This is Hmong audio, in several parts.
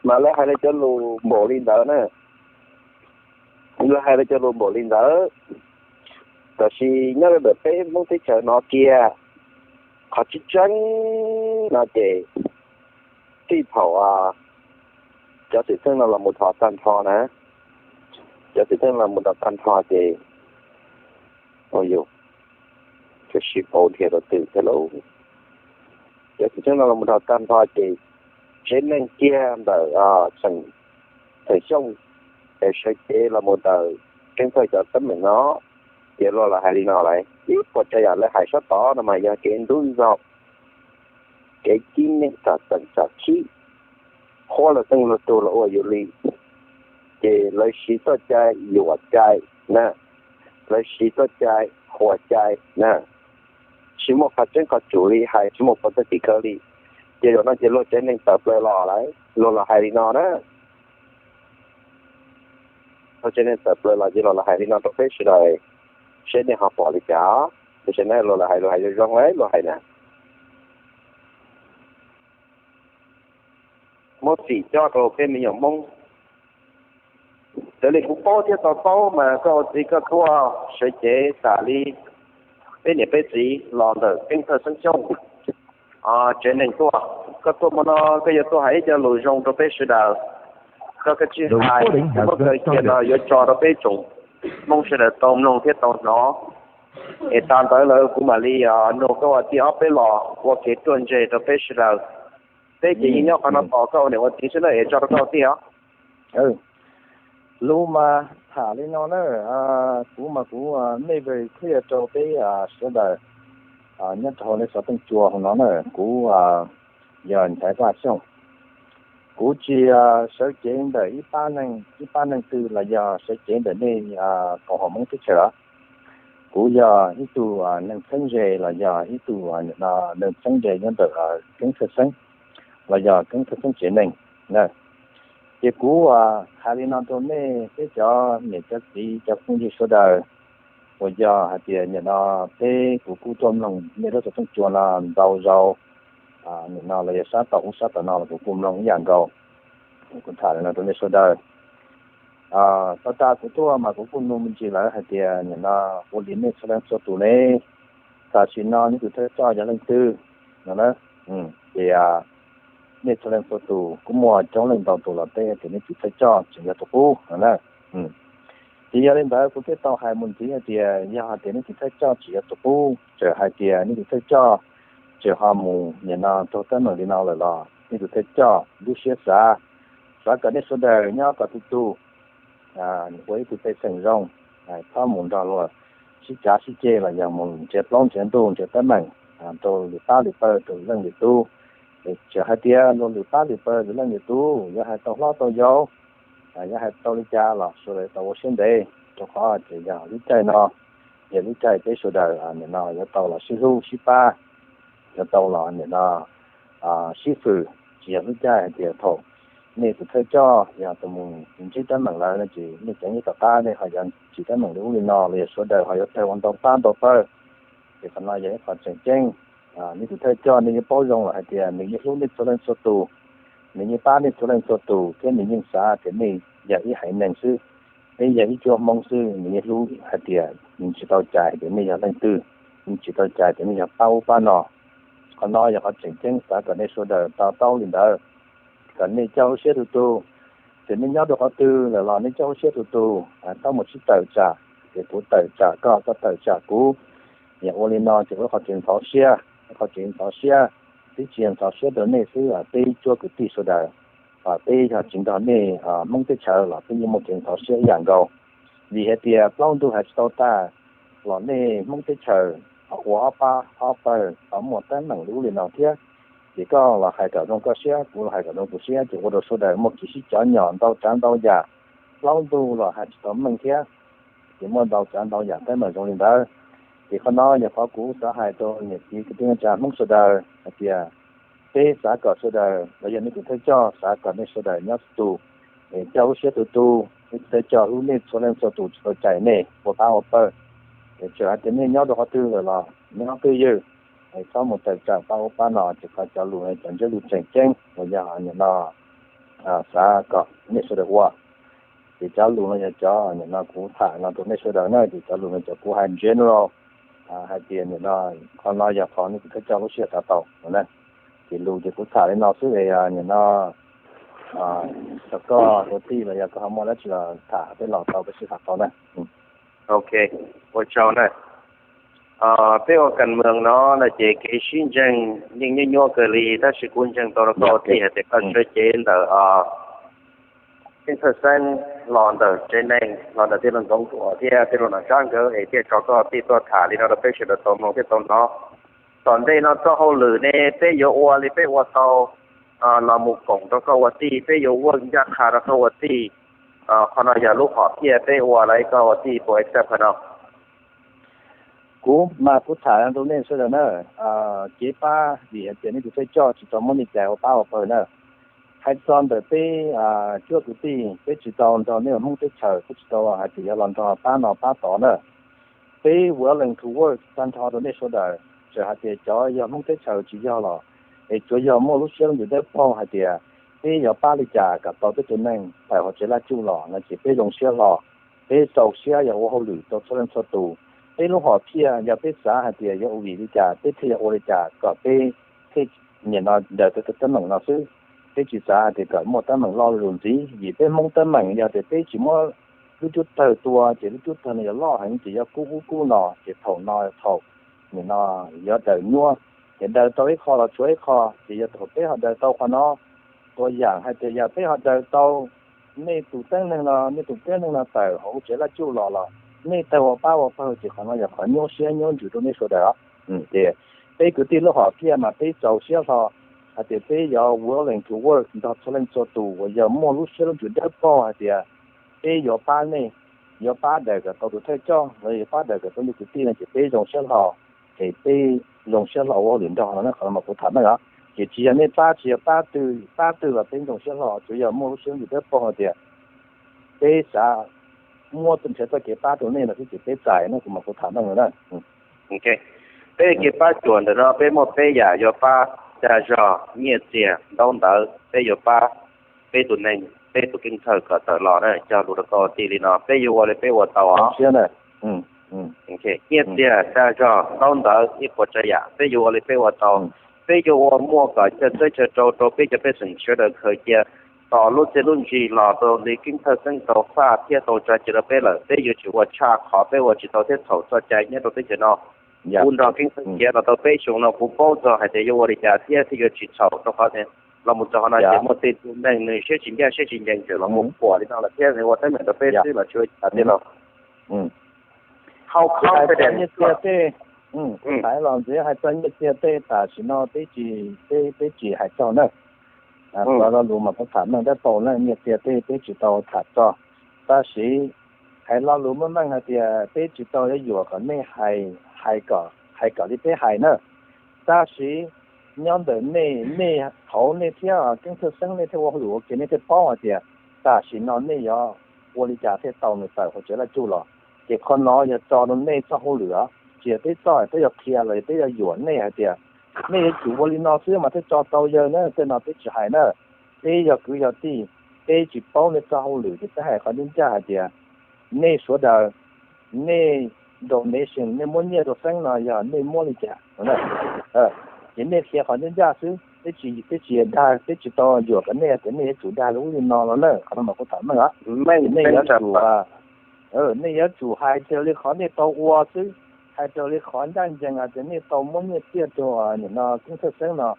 Mas lawv hais li cov lus npaum li ntawd na, lawv hais li cov lus npaum li ntawd. Tab sis nyob rau ntawm peb Hmoob teb chaws no kiag, qhov tseeb tseeb no ces txij thaum cov xwm txheej no los mus dhos tag nrho na, cov xwm txheej los mus dhos tag nrho ces, ua yus, tsuas sib pauv dhia rau twg thiab lauj. Cov xwm txheej no los mus dhos tag nrho ces tsev neeg kiag ntawm Xeem Xyooj es sawv cev los mus ntawm Keeb Thawj cov teeb meem no, ces luag los hais li no lawm. Ib puas tsav yam lawv hais sab tod no mas yog kev ntub ntxaug, kev cib neeg txam txeem txam khib, qhuab luag xeeb luag tug los ua yus li, ces lawv siv txoj cai yuam cai na, lawv siv txoj cai huam cai na, tsis muaj qhov tseeb qhov tsum li, hais tsis muaj qhov txog tim khawv li. Ces zaum no ces luag tsev neeg tawm plaws los lawm, luag los hais li no na. Luag tsev neeg tawm plaws los ces luag los hais li no rau peb sawv daws, seb nej ho pom li cas. Tam sim no luag los hais, luag hais zoo zoo, luag hais na, muab txim coj rau peb me nyuam Hmoob. Raws li kuv paub thiab tau paub mas koj ua txiv koj tuaj sawv cev tas li peb niam peb txiv los ntawm Keeb Thawj Xeeb Xyooj tsev neeg tuaj, koj tuaj hmo no koj yuav tuaj hais ib co lus zoo rau peb sawv daws. Koj, koj tsis hais, kuv muab kawg cia no yuav tso rau peb tsoom Hmoob sawv daws tau mloog thiab tau hnov. Es tas ntawd lawm kuv mam li nug koj ua tib ob peb los ua kev ruaj ntseg rau peb sawv daws. Peb ces yeej nyob qhov no tos koj ua niam ua txiv xwb na, es tso rau koj ua tij os. Lus mas tham li no na, kuv mas kuv make very clear rau peb sawv daws nyob rau hauv nej xov tooj cua hauv no na, kuv yog Nchaiv Vaj Xyooj. Kuv tsis sawv cev ntawm ib pab neeg, ib pab neeg twg los yog sawv cev ntawm nej koom haum Hmoob teb chaws os. Kuv yog ib tug neeg txheeb ze los yog ib tug neeg txheeb ze nyob ntawm Keeb Thawj Xeeb los yog Keeb Thawj Xeeb tsev neeg na. Ces kuv hais li no rau nej peb cov niam cov txiv cov phooj ywg sawv daws, uas yog hais tias nim no peb, kuv kuj tuaj mloog nej lub xov tooj cua no ntau zaus, nim no los yog sab tom ub sab tom no los kuv kuj mloog ib yam nkaus. Kuv tham li no rau nej sawv daws. Tau tas kuv tuaj mas kuv kuj nug me ntsis lawm hais tias nim no ua li nej txhua leej txhua tus ne, tam sim no nej tus thawj coj yog leej twg no na? Ces nej txhua leej txhua tus kuj muaj coob leej ntau tus los teb tias nej tus thawj coj tseem yog tus qub no na. Ces yog li ntawd kuv thiaj tau hais mus ntxiv hais tias yog hais tias nej tus thawj coj tseem yog tus qub, txawm hais tias nej tus thawj coj tseem ho mus nim no raug teeb meem li no lawm los nej tus thawj coj lub siab xav, xav kom nej sawv daws nyob kom tus tus ua ib tug pej xeem zoo, txhob mus nrog luag sib cav sib ceg los yog mus nrhiav plaub nrhiav ntug nrhiav teeb meem rau lwm pab lwm pawg rau lwm leej lwm tub. Txawm hais tias luag lwm pab lwm pawg lwm leej lwm tub yuav hais tau hlob tau yau, yuav hais tau li cas los sawv daws tau ua siab ntev, rau qhov tias yog lub caij no, yog lub caij peb sawv daws nim no yuav tau los sib hlub sib pab, yuav tau los nim no sib fwm, tsis yog lub caij hais tias thaum nej tus thawj coj yog tus mus ntsib teeb meem lawm no ces nej ceev ib tom qab nej ho yuav ntsib teeb meem li ub li no los yog sawv daws ho yuav tawg ua ntau pab ntau pawg. Ces qhov no yog ib qho tseem ceeb. Nej tus thawj coj nej yeej paub zoo lawm hais tias nws yeej hlub nej txhua leej txhua tus, nws yeej pab nej txhua leej txhua tus thiab nws yeej xav tias nej yog ib haiv neeg xwb, nej yog ib cuab Hmoob xwb, nws yeej hlub hais tias nws tsis tau cais tias nej yog leej twg, nws tsis tau cais tias nej yog pab ub pab no. Qhov no yog qhov tseem ceeb, xav kom nej sawv daws to taub li ntawd, kom nej coj lub siab tus tus. Ces nej nyob rau qhov twg lawm los nej coj lub siab tus tus, txhob mus sib tawm tsam, ces kuv tawm tsam koj, koj tawm tsam kuv. Yog ua li no ces ua qhov tseem ntxhov siab, qhov tseem ntxhov siab, twb tsis yog ntxhov siab rau nej xwb, peb cuab kwv tij sawv daws, peb yog tsis nrog nej Hmoob teb chaws los peb yeej muaj kev ntxhov siab ib yam nkaus. Vim hais tias plaub ntug hais tsis tau tag los nej Hmoob teb chaws ua ob pab ob pawg tau muaj teeb meem li ub li no thiab. Ces koj los hais kom zoo koj siab, kuv los hais kom zoo kuv siab, ces ua rau sawv daws muaj kev sib cov nyom ntau tsav ntau yam, plaub ntug los hais tsis tau meej thiab. Ces muaj ntau tsav ntau yam teeb meem zoo li ntawd. Ces qhov no yog qhov kuv xav hais rau niam txiv kwv tij neej tsa Hmoob sawv daws hais tias peb xav kom sawv daws los yog nej tus thawj coj xav kom nej sawv daws nyob tus tus, coj lub siab tus tus, nej tus thawj coj hlub nej txhua leej txhua tus tsis tau cais nej ua pab ua pawg. Txawm hais tias nej nyob rau qhov twg lawm los nyob twj ywm, txhob mus tawm tsam pab ub pab no, ces qhov cov lus no cov ntsiab lus tseem ceeb uas yog nim no xav kom nej sawv daws ua. Ces cov lus no yog cov nim no kuv tham no rau nej sawv daws na, ces cov lus no cov kuv hais general, hais tias nim no qhov no yog qhov nej tus thawj coj lub sij hawm xav tau no na. Ces lus ces kuv tham li no xwb es nim no rau koj ua tij los yog koj ho muaj dab tsi los tham peb los tau peb sib tham tau na. Ok, ua tsaug na. Peb ua kas moos no no ces kev sib ntseeg yeej nyuaj nyuaj kawg li, tab sis kuv ntseeg tau rau koj ua tij hais tias koj tshawb cev ntawm keeb thawj xeeb los ntawm tsev neeg los ntawm tej lus ntxoov tuam thiab tej lus nom tsab nkawd es thiaj tso koj ua tij tuaj tham li no rau peb sawv daws tau mloog thiab tau hnov. Tom ntej no txoj hauj lwm ne peb yuav ua li peb ua tau los mus koom rau koj ua tij, peb yuav ua ncaj qha rau koj ua tij. Qhov no yog lub hom phiaj peb ua los koj ua tij puas accept qhov no? Kuv mas kuv tham rau nej sawv daws na, kev pab vim hais tias nej tus thawj coj tsis tau muab li cas ua pab ua pawg na. Hais txog ntawm peb cuab kwv tij, peb tsis tau nrog nej Hmoob teb chaws, peb tsis tau hais tias yuav los nrog pab no pab tod na. Peb willing to work tag nrho rau nej sawv daws, txawm hais tias cov yog Hmoob teb chaws tsis yog los, es tsuav yog muaj lub siab lub ntsws dawb paug hais tias peb yuav pab li cas kom tau peb tus neeg tawm hauv tsev laj cuj los no ces peb zoo siab hlo, peb rau siab yog ua hauj lwm rau txhua leej txhua tus. Peb lub hom phiaj yog peb xav hais tias yuav ua vim li cas peb thiaj yuav ua li cas kom peb thiaj nim no daws tau teeb meem no xwb. Peb tsis xav hais tias kom muaj teeb meem loj lus ntxiv, vim peb Hmoob teeb meem yog tias peb tsis muab lub cub tawg tua ces lub cub tawg no yuav loj heev ces yuav kub ub kub no ces thaum no thaum nim no yuav daws nyuaj, ces daws tau ib qho los tshuav ib qho ces yog thaum peb ho daws tau qhov no, tua yam hais tias yog peb ho daws tau nej tus teeb neeg no, nej tus teeb neeg no tawm hauv tsev laj cuj los los nej tawg ua pab ua pawg ces qhov no yog qhov nyuaj siab nyuaj ntsws rau nej sawv daws os. Ces peb kwv tij lub hom phiaj mas peb rau siab hlo hais tias peb yuav willing to work nrog txhua leej txhua tus uas yog muaj lub siab lub ntsws dawb paug hais tias peb yuav pab nej, yuav pab daws kom tau tus thawj coj los yuav pab daws kom tau nej kwv tij no ces peb zoo siab hlo, ces peb zoo siab hlo ua hauj lwm nrog no na. Qhov no mas kuv tham meej os. Ces tsis yog nej pab tsis yog pab twg pab twg los peb zoo siab hlo, tsuav yog muaj lub siab lub ntsws dawb paug hais tias peb xav muab nrhiav txoj kev pab rau nej no xwb ces peb txais no, kuv mas kuv tham meej lawm na. Peb kev pab cuam ntawm no peb muaj peb yam yuav pab: dag zog, nyiaj txiag, ntaub ntawv. Peb yuav pab peb tus neeg, peb tus keeb thawj kom tawm los na. Cog lus rau koj ua tij li no, peb yuav ua li peb ua tau os. Nyiaj txiag, dag zog, ntaub ntawv, ib puas tsav yam peb yuav ua li peb ua tau. Peb yuav ua muaj kom chaw txawb chaw rau rau peb cov pej xeem sawv daws khaws cia. Tos lub txiaj lub ntsig los rau li keeb thawj xeeb tau faj thiab tau tso cia rau peb lawm, peb yuav tsum ua tshaj qhov peb ua tsis tau thiab txhaum txoj cai nyob rau teb chaws no. Kuv nrog keeb thawj khiav los tau peb xyoos no kuv paub txog hais tias yuav ua li cas thiab thiaj yuav tsis txhaum, rau qhov tias los mus txog qhov no ces muaj tej tug neeg nws siab tsis ncaj siab tsis ncees tseem los mus phuam li no lawm thiab nws ua teeb meem rau peb xwb los tsis ua cas tiag los. Hais txog nyiaj txiag tej, hais txog nyiaj txiag tej tam sim no peb tsis, peb tsis hais txog na. Cov lo lus mas kuv tham meej dab tau na, nyiaj txiag tej peb tsis tau tham txog. Tab sis hais lo lus muaj meej hais tias peb tsis tau yuav yuam kom nej hais, hais kom, hais kom li peb hais na. Tab sis nyob ntawm nej, nej thaum nej thiab keeb thawj xeeb nej thiaj ua hauj lwm ua ke nej thiaj paub hais tias tam sim no nej yuav ua li cas thiaj tau nws tawm hauv tsev laj cuj los. Ces qhov no yog tso rau nej txoj hauj lwm os, tsis yog peb txoj, peb yuav qhia los yog peb yuav yuam nej hais tias nej yuav tsum ua li no xwb mas thiaj tso tau yawg na, tej no peb tsis hais na. Peb yog kwv yog tij, peb tsis paub nej txoj hauj lwm ces peb hais qhov ncaj ncaj hais tias nej sawv daws, nej donation, nej muab nyiaj rau xeeb no yog nej muab li cas no na. Ces nej qhia qhov ncaj ncaj xwb, peb tsis, peb tsis dag, peb tsis tau yuam kom nej tias nej yuav tsum dag li ub li no los na, qhov no mas kuv tham meej os. Nej yuav tsum, nej yuav tsum hais raws li qhov nej tau ua xwb, hais raws li qhov ncaj ncees hais tias nej tau muab nyiaj txiag rau nim no keeb thawj xeeb no,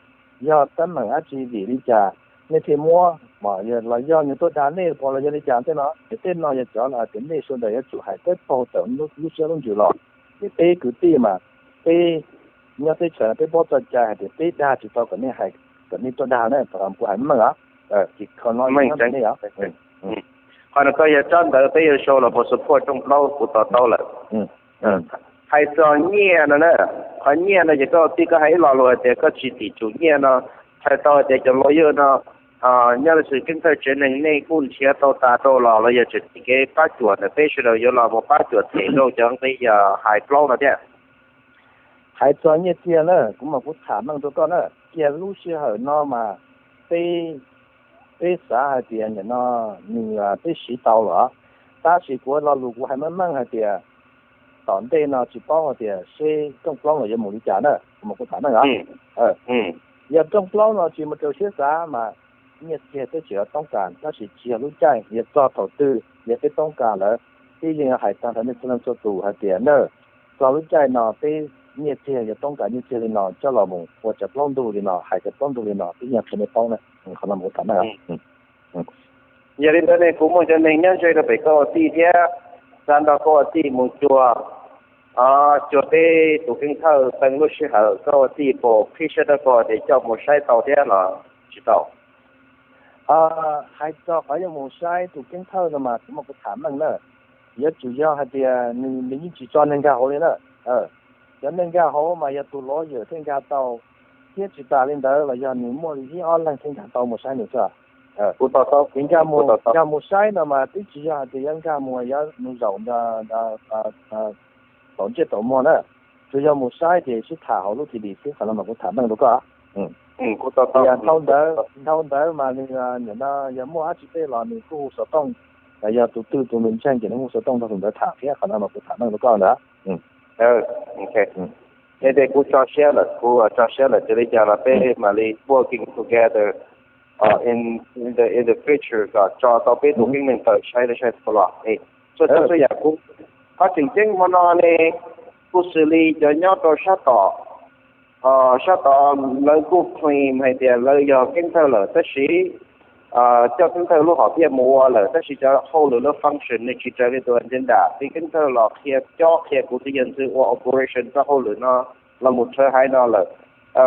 yog teeb meem dab tsi vim li cas nej thiaj muab, los yog nws tuaj dag nej puas los yog li cas tej no, ces tej no yog cov hais tias nej sawv daws yuav tsum hais dawb paug tawm lub siab lub ntsws los. Ces peb kwv tij mas peb nyob teb chaws no peb paub txoj cai hais tias peb dag tsis tau kom nej hais, kom nej tuaj dag na, kuv hais meej os. Ces qhov no yog nej os. Qhov no koj yog tsob ntawv peb yuav sau los puas support rooj plaub kuv to taub lawm. Hais txog nyiaj no na, qhov nyiaj no ces koj tij koj hais ib lo lus hais tias koj tsis tim tsum nyiaj no, txhais tau hais tias cov lawyer no nyob li xwm keeb thawj tsev neeg nej kuj nrhiav tau tas rau los los yog tseem txij kev pab cuam ntawm peb sawv daws yuav los mus pab cuam them rau cov nqi yog hais plaub no thiab. Hais txog nyiaj txiag na, kuv mas kuv tham meej rau koj na, kiag lub sij hawm no mas peb peb xav hais tias nim no nws peb siv tau lawm, tab sis kuv lo lus kuv hais meej meej hais tias tom ntej no tsis paub hais tias seb rooj plaub los yuav mus li cas na, kuv mas kuv tham meej os. Yog rooj plaub no tsis mus raws siab xav mas nyiaj txiag peb tseem yuav toob kas, tab sis tsis yog lub caij, yog txog thaum twg yog peb toob kas lawm, peb yeej yuav hais tag rau nej txhua leej txhua tus hais tias na, txog lub caij no peb nyiaj txiag yuav toob kas nyiaj txiag li no coj los mus ua cov plaub ntug li no, hais cov plaub ntug li no peb yeej qhia nej paub na. Qhov no mas kuv tham meej. Yog li ntawd ne kuv muaj cov neeg nyob ze rau pem koj ua tij thiab xav nrog koj ua tij mus cuag, cuag peb tus keeb thawj teeb lub sij hawm, koj ua tij puas qhib siab rau koj tias coj mus saib tau thiab los tsis tau? Hais txog qhov yuav mus saib tus keeb thawj no mas kuv mas kuv tham meej na, yuav tsum yog hais tias nws, nws yeej tsis tso neeg nkag hauv li na. Cov neeg nkag hauv mas yog tus lawyer thiaj nkag tau, thiab tsis tas li ntawd los yog nws muaj li ib ob leeg thiaj nkag tau mus saib nws xwb. Ces nkag mus, nkag mus saib no mas twb tsis yog hais tias yuav nkag mus yuav mus zaum tau ntsej tau muag na, tsuas yog mus saib ces sib tham hauv lub T V xwb, qhov no mas kuv tham meej rau koj. Ces dhau ntawd, dhau ntawd mas nws nim no yog muaj dab tsi tej los nws kuj hu xov tooj, los yog tus twg tus nws ntseeg ces nws hu xov tooj nrog tus ntawd tham thiab, qhov no mas kuv tham meej rau koj ntawd. Ces kuv tso siab lawm, kuv tso siab lawm, ces li cas los peb mam li working together in the future kom tso tau peb tus keeb neeg tawm saib li saib tau los. Txhua tsav txhua yam kuv, qhov tseem ceeb hmo no ne, kuv xws li cov nyob rau sab tom, sab tod lawv kuj claim hais tias lawv yog keeb thawj lawm tab sis coj keeb thawj lub hom phiaj mus ua lawm tab sis cov hauj lwm lub function nws tsis raws li tus agenda. Ces keeb thawj los qhia cob qhia kuv tus yawg ntxwv ua operation txoj hauj lwm no los mus rhawv haiv no lawm.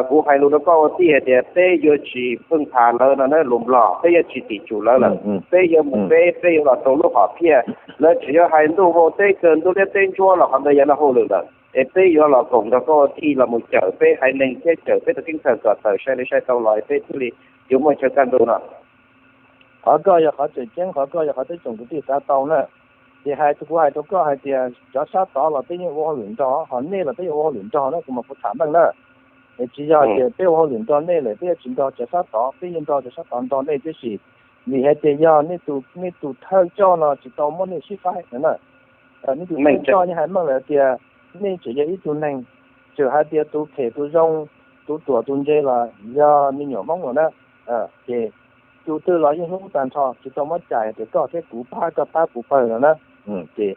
Kuv hais lus rau koj ua tij hais tias peb yuav tsis pheej tham lawv no na, lus Nplog, peb yuav tsis tim tsum lawv lawm. Peb yuav mus peb, peb yuav los rau lub hom phiaj. Lawv tseem yuav hais ntuj vau teb kawg, ntuj liab teb ntsuab los qhov ntawd yog lawv hauj lwm lawm. Es peb yuav los koom nrog koj ua tij los mus cawm peb haiv neeg thiab cawm peb tus keeb thawj kom tawm sai li sai tau los es peb thiaj li yuav muaj chaw kaj ntug no. Qhov koj yog qhov tseem ceeb, qhov koj yog qhov teb tsoom kwv tij xav tau na. Ces hais kuv hais rau koj hais tias cov sab tod los peb yeej ua hauj lwm nrog, ho nej los peb yeej ua hauj lwm nrog na, kuv mas kuv tham meej na. Es tsis yog tias peb ua hauj lwm nrog nej lawm peb yuav tsis nrog cov sab tod, peb yeej nrog cov sab tod nrog nej tib si. Vim hais tias yog nej tus, nej tus thawj coj no tsis tau muab nej sib faib no na. Nej tus thawj coj yeej hais meej lawm tias nej tseem yog ib tug neeg, tseem hais tias tus phem tus zoo, tus ruam tus ntse los yog me nyuam Hmoob los na. Ces tus twg los yeej hlub tag nrho, tsis tau muab cais tias koj thiab kuv pab koj pab kuv pawg no na. Ces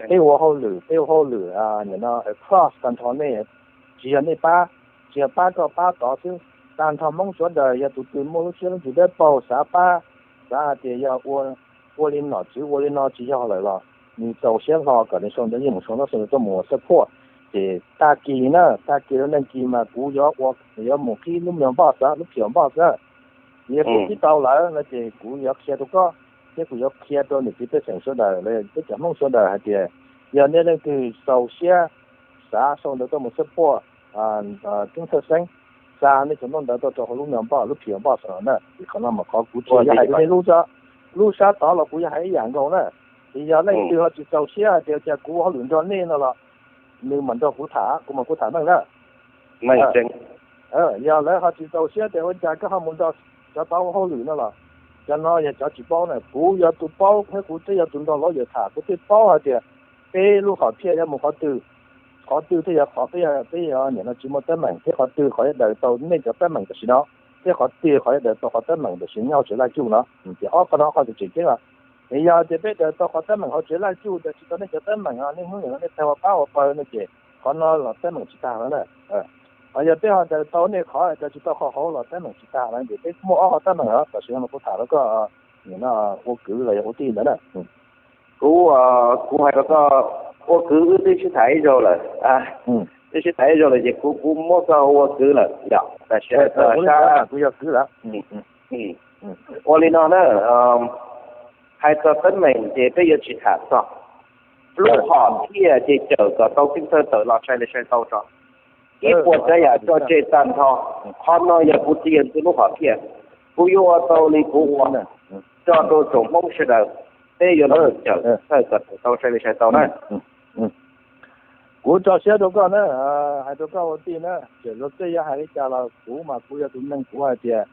peb ua hauj lwm, peb ua hauj lwm nim no across tag nrho nej, tsis yog nej pab, tsis yog pab koj pab tod xwb, tag nrho Hmoob sawv daws yog tus twg muaj lub siab lub ntsws dawb paug xav pab, xav hais tias yog ua, ua li nom tswv ua li no tsis yog lawm los nws txaus siab hlo kom nws sau ntawv yeej mus sau ntawv sau ntawv tuaj mus support. Ces tag kis na, tag kis rau neeg kis mas kuv yuav ua, yuav mus qhib lub me box, lub P O box na. Yog kuv qhib tau lawm no ces kuv yuav qhia rau koj, thiab kuv yuav qhia rau niam txiv pej xeem sawv daws los yog peb cov Hmoob sawv daws hais tias yog nej leej twg txaus siab xav sau ntawv tuaj mus support Keeb Thawj Xeeb, xa nej cov ntaub ntawv tuaj rau hauv lub me box, lub P O box no na. Ces qhov no mas qhov kuv tsis yog hais rau nej lub, lub sab tod los kuv yuav hais ib yam nkaus na. Ces yog leej twg ho tsis txaus siab hais tias cas kuv ua hauj lwm nrog nej no los nws mam nrog kuv tham, kuv mam kuv tham meej na. Yog lawv ho tsis txaus siab tias ua cas koj ho mus nrog cov tod ua hauj lwm no los, cov no yog cov tsis paub na, kuv yog tus paub thiab kuv twb yog tus nrog lawv tham, kuv thiaj paub hais tias peb lub hom phiaj yuav mus qhov twg, qhov twg thiaj yog qhov peb, peb yog nim no tsis muaj teeb meem, thiab qhov twg qhov yuav daws tau nej cov teeb meem tam sim no, thiab qhov twg qhov yuav daws tau qhov teeb meem tam sim nyob hauv tsev laj cuj no. Ces ob qho no qhov tseem ceeb os. Es yog tias peb daws tau qhov teeb meem hauv tsev laj cuj, daws tsis tau nej cov teeb meem, nej hnub nim no nej tag ua pab ua pawg no ces qhov no los teeb meem tsis tag no na. Ho yog peb ho daws tau nej qhov, daws tsis tau qhov hauv los teeb meem tsis tag no, ces peb muaj ob qho teeb meem os, tam sim no mas kuv tham rau koj nim no ua kwv los yog ua tij ntawd na. Kuv, kuv hais rau koj, ua kwv wb twb sib tham ib zaug lawm, twb sib tham ib zaug lawm ces kuv, kuv muab koj ua kwv lawm yom, tam sim no kuv yog kwv lawm. Ua li no na, hais txog teeb meem ces peb yuav tsis tham txog. Lub hom phiaj ces cawm kom tau Keeb Thawj tawm los sai li sai tau tso. Ib puas tsav yam tso tseg tag nrho. Qhov no yog kuv txiv yawg ntxwv lub hom phiaj, kuv yuav ua tau li kuv ua tso rau tsoom Hmoob sawv daws, peb yuav los cawm Keeb Thawj kom tawm tau sai li sai tau na. Kuv tso siab rau koj na, hais rau koj ua tij na, txawm luag tej yuav hais li cas los kuv mas kuv yog tus neeg kuv hais tias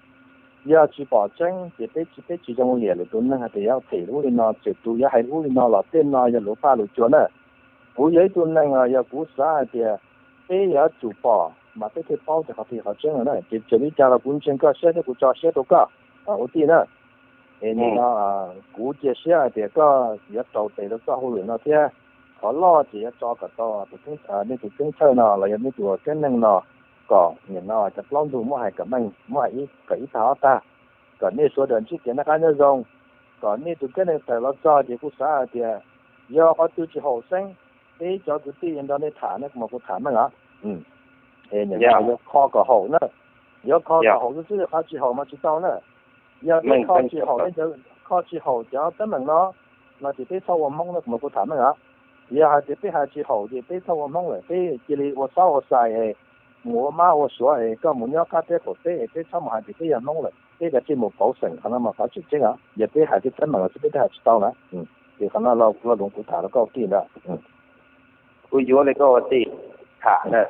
Yog tsis pom tseeb ces peb tsis, peb tsis zoo liam lwm tus neeg hais tias yuav them lub li no, txawm tus yuav hais lub li no los tej no yog lus paj lus cua na. Kuv yog ib tug neeg os, yog kuv xav hais tias peb yuav tsum pom mas peb thiaj paub tias qhov twg qhov tseeb no na. Ces txawm li cas los kuv ntseeg koj siab thiab kuv tso siab rau koj ua tij na. Es nim no kuv cia siab hais tias koj yuav raus tes rau koj hauj lwm no thiab. Qhov loj ces yuav tso kom tau nej tus keeb thawj no los yog nej tus keeb neeg no kom nim no cov plaub ntug muab hais kom meej, muab hais kom ib tag ob tag, kom nej sawv daws ntsib kev noj qab nyob zoo, kom nej tus keeb neeg tawm los txog ces kuj xav hais tias yog qhov twg tsis haum xeeb, peb cov kwv tij nrog nej tham na, kuv mam kuv tham meej os. Nim no yuav kho kom haum na, yuav kho kom haum xwb xwb, qhov tsis haum mas tsis tau na. Yog peb kho tsis haum, kho tsis haum cov teeb meem no, no ces peb txhob ua Hmoob na, kuv mam kuv tham meej os. Yog hais tias peb hais tsis haum ces peb txhob ua Hmoob lawm, peb cia li ua xob ua xais es mus ua mab ua suav es koj mus nyob qab teb qaum teb es peb txhob mus hais tias peb yog Hmoob lawm, peb kav tsij mus pauv xeem, qhov no mas qhov tseem ceeb os. Yog peb hais tej teeb meem los xwb peb twb hais tsis tau na. Ces qhov no lo lus kuv tham rau koj ua tij ntawd. Kuv yuav li koj ua tij tham na.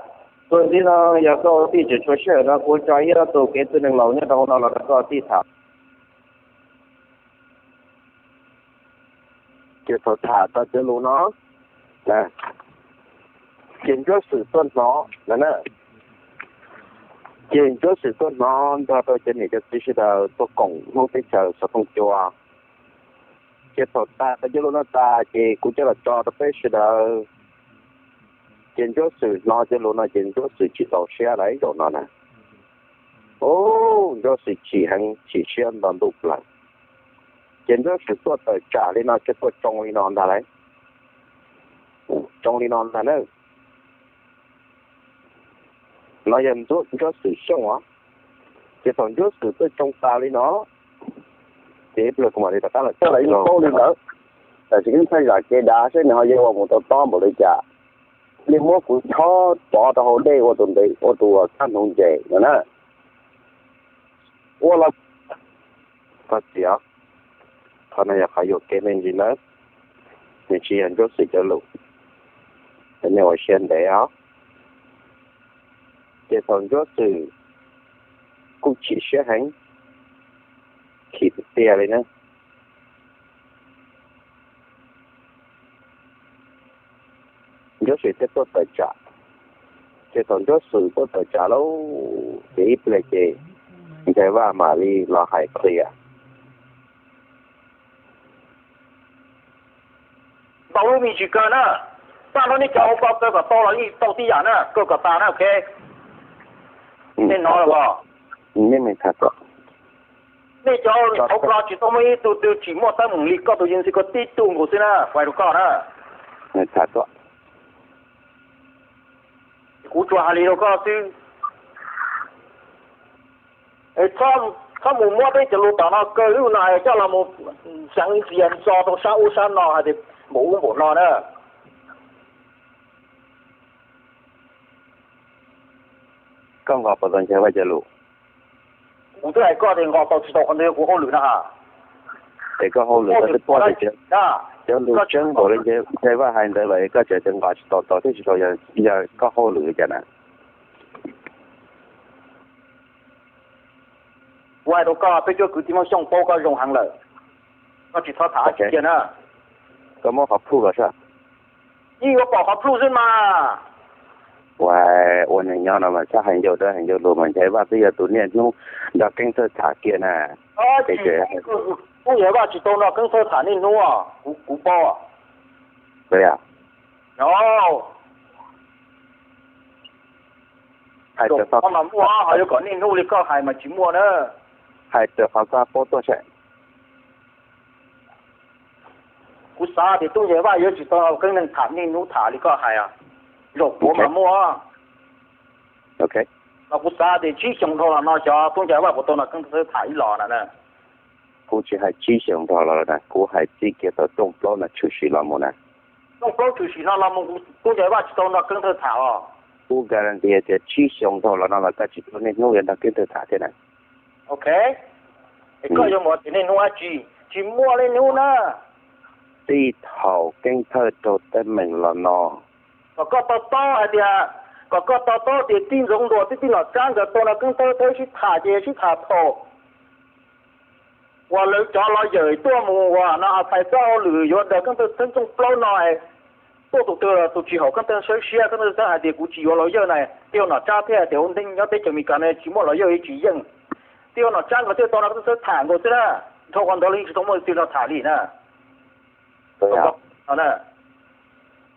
Tuaj ntxiv no yog koj ua tij tseem tshuav sij hawm no kuv tso ib ob tug kev txwj neeg laus nyob rau hauv no los rau koj ua tij tham. Ces thaum tham tau cov lus no, ces Ntsuab Xwm tuaj hnov na, ces Ntsuab Xwm tuaj hnov nrog rau cov niam cov txiv sawv daws tuaj koom Hmoob teb chaws xov tooj cua. Ces thaum tas tau cov lus no tas ces kuv coj los tso rau peb sawv daws. Ces Ntsuab Xwm hnov cov lus no ces Ntsuab Xwm tsis txaus siab lawm zaum no na. Ub, Ntsuab Xwm chim heev, chim siab nto ntuj plaws. Ces Ntsuab Xwm tuaj tawm tsam li no, ces tuaj tsoo li no ntag lauj. Tsoo li no ntag na. No yog Ntsuab Xwm Xyooj os. Ces thaum Ntsuab Xwm tuaj tsoo tas li no, ces ib pliag kuv mam li rov qab los coj los paub li ntawd. Tam sim no pheej zam kev dav seb nws ho yuav ua mus tau tob npaum li cas. Li muab kuv chob rov rau hauv dej ua tus ntev, ua tus kab hnuv ntses no na. Ua los, koj txiv, qhov no yog qhov yuam kev me ntsis nawb, nws tsis yog Ntsuab Xwm cov lus, nej ua siab ntev os. Ces thaum Ntsuab Xwm kuj chim siab heev, chim tiag tiag li na. Ntsuab Xwm thiaj tuaj tawm tsam. Ces thaum Ntsuab Xwm tuaj tawm tsam lauj, ces ib pliag ces Ntxhais Vaj mam li los hais qhia. Tau lub me ntsis kawg na, txaj no nej cov hauv paus kawg kom tau los yeej tau tib yam na, kawg kom tas na, ok. Nej hnov los? Nej cov hauv paus tsis tau muaj ib tug twg tsim muaj teeb meem li koj tus yeej txi koj tib tug nkaus xwb na, kuv hais rau koj na. Kuv tsuas hais li rau koj xwb. Txhob mus muab peb cov lus tom no kaw lub no coj los mus xeev ntxias ntxo rau sab ub sab no hais tias npaum ub npaum no na. Koj nqos puas tau Ntxhais Vaj cov lus? Kuv twb hais koj tias nqos tau tsis tau qhov ntawd yog kuv hauj lwm na ha. Es koj hauj lwm koj twb paub tias cov lus tseeb npaum li Ntxhais Vaj hais ntawd lawm es koj tseem tias nqos tsis tau, tau thiab tsis tau yog koj hauj lwm li cas na? Kuv hais rau koj, peb cuab kwv tij Hmoob Xyooj paub koj zoo heev lawm, koj tsis txhob tham dab tsi kiag na. Koj muab qhov proof los saib. Yeej yuav pom qhov proof xwb mas. Ua, ua neeg nyob no mas txhob hais ncauj dawb hais ncauj luag mas, Ntxhais Vaj twb yog tus niaj hnub nrog Keeb Thawj tham kiag na. Tub Ntxhais Vaj tsis tau nrog Keeb Thawj tham niaj hnub, kuv paub. Hais rau qhov mas muaj, ho yuav kom niaj hnub li koj hais mas tsis muaj na. Hais rau qhov koj paub tuaj saib. Kuv xav tias Tub Ntxhais Vaj yuav tsis tau nrog Keeb Thawj tham niaj hnub tham li koj hais. Zaum puav mas muaj. Los kuv xav tias tsib xyoos dhau los no xyov Tub Ntxhais Vaj puas tau nrog Keeb Thawj tham ib los na. Kuv tsis hais tsib xyoos dhau los na, kuv hais txij kiag thaum rooj plaub no tshwm sim los mus na. Rooj plaub tshwm sim no los mus Tub Ntxhais Vaj tsis tau nrog Keeb Thawj tham os. Kuv guarantee tias tsib xyoos dhau los no los koj tsis tau niaj hnub yuav nrog Keeb Thawj tham thiab na. Ok, es koj yuav mus tias niaj hnub dab tsi? Tsis muaj niaj hnub na. Txij thaum Keeb Thawj raug teeb meem los no. Kom koj to taub hais tias, kom koj to taub tias tij Ntxoov Ntuas thiab tij Nom Tsab nkawd tau nrog Keeb Thawj sib tham ces sib tham thaum uas lawv cov los yawm tuaj mus uas no hais txog hauj lwm yuav daws Keeb Thawj Xeeb Txooj Plaub no, tuaj tus twg los tus tsis haum Keeb Thawj Xeeb siab, Keeb Thawj Xeeb hais tias kuv tsis yuav los yawg na, tij laug Nom Tsab thiab tias ua ntej nyob teb chaws Amelikas no tsis muaj los yawg tsis yeej. Tij laug Nom Tsab nkawd thiaj tau no Keeb Thawj Xeeb tham nkaus xwb na, dhau qhov ntawd los yeej tsis tau muaj leej twg no tham li na.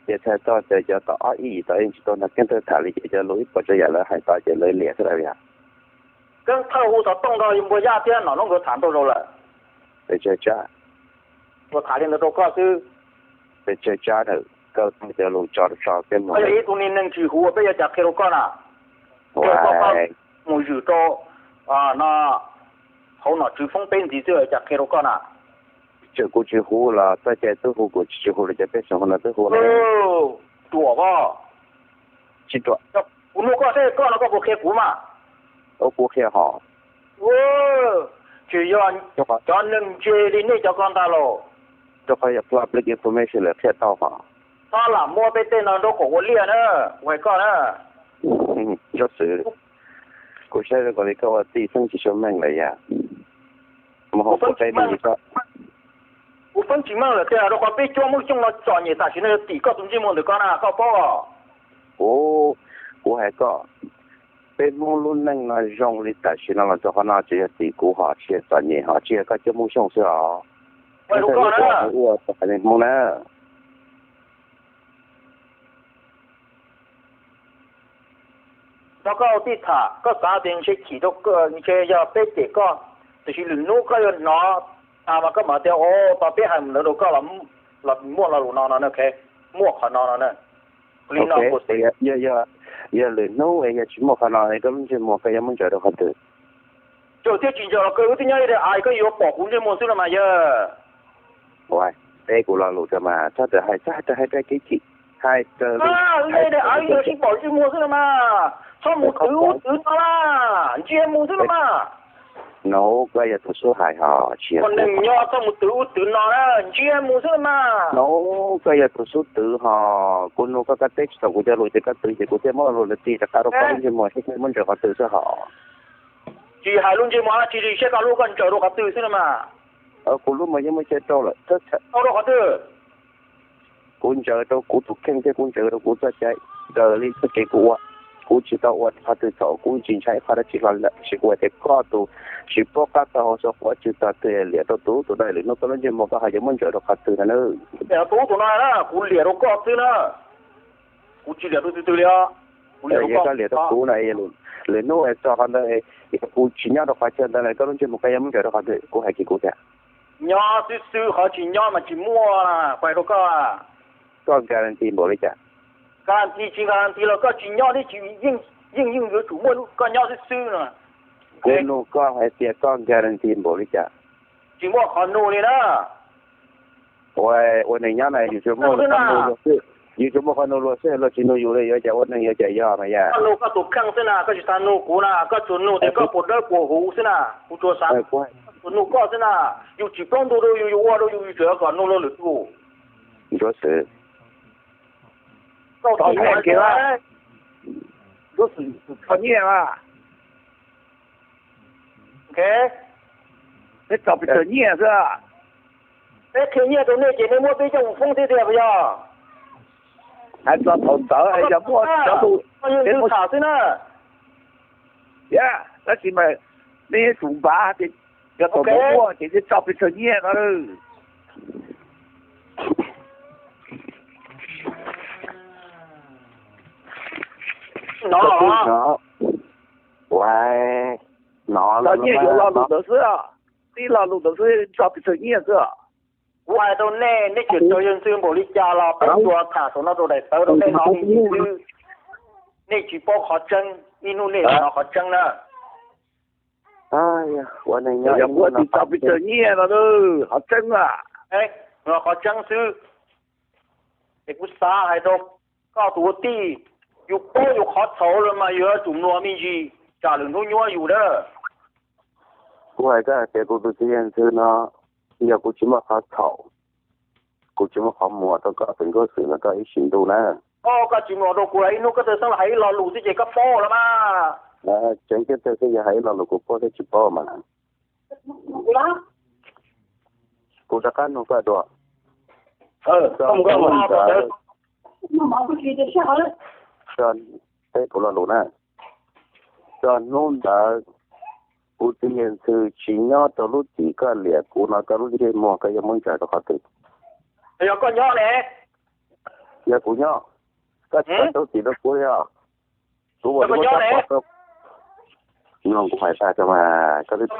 Ces txhais tau tias cov tom ob ib yim tod yeej tsis tau nrog Keeb Thawj tham li ces cov lus ib puas tsav yam lawv hais tod ces lawv liam xwb lawm yog. Keeb Thawj hu xov tooj nrog Npua Yaj thiab Nom Noob nkawd tham ntau zaus lawm. Pes tsawg tsab? Ua tham li ntawd rau koj xwb. Pes tsawg tsab ntawm koj cov lus tso tso peb mus. Koj yog ib tug niag neeg tsis huv, peb yuav cas qhia rau koj na. Koj mus zwm rau no hauv nom tswv foob peb ntxiv xwb cas qhia rau koj na. Tseem kuv tsis huv los txoj cai twb hu, kuv tsis tsis huv los cov peb xeem no twb hu na. Ruam os. Tsis ruam. Kuv nug koj seb koj no koj puas qhia kuv mas? Ua kuv qhia hos. Tsis yog cov neeg ntse li nej cov ko ntag los. Rau qhov yog public information lawv qhia tau hos. Txhob lam muab peb tej no nraub qaum ua liaj na, kuv hais koj na. Ntsuab xwb, kuv saib zoo nkaus li koj ua tij feeb tsis tshua meej lawm yam. Mus hauv kuv qe li koj. Kuv feeb tsis meej lawm tiag rau qhov peb cuab Hmoob Xyooj no txom nyem tam sim no yog tim koj tus ntsej muag ntawm koj na koj paub os. Kuv, kuv hais koj, peb Hmoob lub neej no zoo li tam sim no los rau qhov no tsuas yog tim kuv hos, tsis yog txom nyem hos, tsis yog koj cuab Hmoob Xyooj xwb os. Ua Hmoob na. Tau koj ua tij tham koj xav tias ntshe chim rau, ntshe yog peb cem koj, tiam sis lwm hnub koj yuav hnov tas mas koj mam tias o, tau peb hais ntawd rau koj los muaj lo lus no no, muaj qhov no no. Yog lwm hnub es yog tsis muaj qhov no es koj lub ntsej muag koj yuav muab ntsaws rau qhov twg? Ntsaws thiab tsis ntsaws los kawg, wb twb nyob ib daim av, koj yuav pom kuv ntsej muag xwb no mas yog. Ua, teb kuv lo lus rau mas txhob raws hais, txhob raws hais rau kev chim, hais raws li, wb nyob ib daim av, wb yuav sib pom ntsej muag xwb no mas. Txhob mus twv ub twv no na, ntsia mus xwb no mas. No koj yog tus xub hais hos tsis yog kuv. Neeg nyob txhob mus twv ub twv no na, ntsia mus xwb no mas. No koj yog tus xub twv hos, kuv nug koj, koj teb tsis tau kuv cov lus ces koj twv ces kuv thiaj muab lo lus ntawd tis rov qab rau koj lub ntsej muag seb koj muab ntsaws qhov twg xwb hos. Tsis hais lub ntsej muag dab tsi li, saib koj lub koj ntsaws rau qhov twg xwb no mas. Kuv lub mas yeej muaj cai rau lawm. Tau rau qhov twg? Kuv ntsaws rau kuv tus kheej thiab kuv ntsaws rau kuv txoj cai, raws li txoj kev kuv ua. Kuv tsis tau ua qhov twg txhaum, kuv tsis ntshai qhov dab tsi hlo li lawm, tiam sis kuv hais tias koj tus tsis paub qab tau hau xyov quav tsw tog twg liam rau tus ub tus no, lwm hnub koj lub ntsej muag koj ho yuav muab ntsaws rau qhov twg no na. Tus ub tus no na, kuv liam rau koj xwb na. Kuv tsis liam rau tus twg li os. Kuv liam rau koj. Koj liam rau kuv no, lwm hnub txog qhov ntawd, kuv tsis nyob rau qhov chaw ntawd lawm, koj lub ntsej muag koj yuav muab ntsaws rau qhov twg? Kuv hais kiag kuv tiag. Nyob xwb xwb, qhov tsis nyob mas tsis muaj, kuv hais rau koj. Koj guarantee npaum li cas? Guarantee tsis guarantee los koj tsis nyob thiab tsis, yeej yeej yuav tsum muaj lub koj nyob xwb xwb no. Kuv nug koj hais tias koj guarantee npaum li cas? Tsis muaj qhov nug li na. Ua, ua neeg nyob na yus tsuas muaj qhov nug luag xwb, yus tsuas muaj qhov nug luag xwb, luag tsis nug yus li yuav cas ua neeg, yuav cas yog mas yog. Koj nug koj tus kheej xwb na, koj tsis tas nug kuv na, koj tsuas nug tias koj puas dawb puas huv xwb na, kuv tsuas xav, koj tsuas nug koj xwb na, yus tsis paub ntu rau yus, yus ua rau yus, yus tseem kom nug luag lwm tus. Ntsuab xwb. Koj tsis nyiaj, tsis nyiaj mas. Peb tso pes tsawg nyiaj xwb. Peb qhia nyiaj rau nej ces nej muab peb coj mus foob thiab tiag puas yog? Hais txog thaum ntawd yog muaj cov tus, koj yeej twb tham xwb na. Yog, tab sis mas nej yuav tsum npav tias yog thaum ntawd muaj ces nej tso pes tsawg nyiaj no. No, no, nyiaj yuav lo lus ntawd xwb, tib lo lus ntawd xwb, tso pes tsawg nyiaj xwb. Kuv hais rau nej, nej tseem raug yawg ntxwg npaum li cas los peb tsuas tham saum no rau daim tawv rau nej hnov xwb. Nej tsis paub qhov tseeb, ib hnub nej hnov qhov tseeb na. Ua neeg nyob ib hnub no pes tsawg nyiaj no, qhov tseeb a, qhov tseeb xwb. Es kuv xav hais rau koj tus ua tij, yus paub yus qhov txhaum lawm mas yuav tsum mluas me ntsis, tsam lwm hnub nyuaj yus dab. Kuv hais koj hais tias kuv tus txiv yawg ntxwg no, yog kuv tsis muaj qhov txhaum, kuv tsis muaj qhov muag rau koj tus nkauj xwm no koj ib sim ntuj na. Koj tsis muag rau kuv los ib hnub koj txawm xeeb los hais ib lo lus xwb ces koj paub lawm mas. Tseem ceeb twg xwb yog hais ib lo lus kuv paub thiab tsis paub mas. Kuv rov qab nug koj dua. Txog hnub ntawd, teb kuv lo lus na, txog hnub ntawd kuv txiv yawg ntxhw tsis nyob rau lub tim koj liam kuv no, koj lub ntsej muag koj yuav muab ntsaws rau qhov twg? Yog koj nyob ne. Yog kuv nyob, koj tsis tau rau tim rau kuv li os. Kuv ua li kuv tab pom rau, no kuv hais tag rau mas koj twb,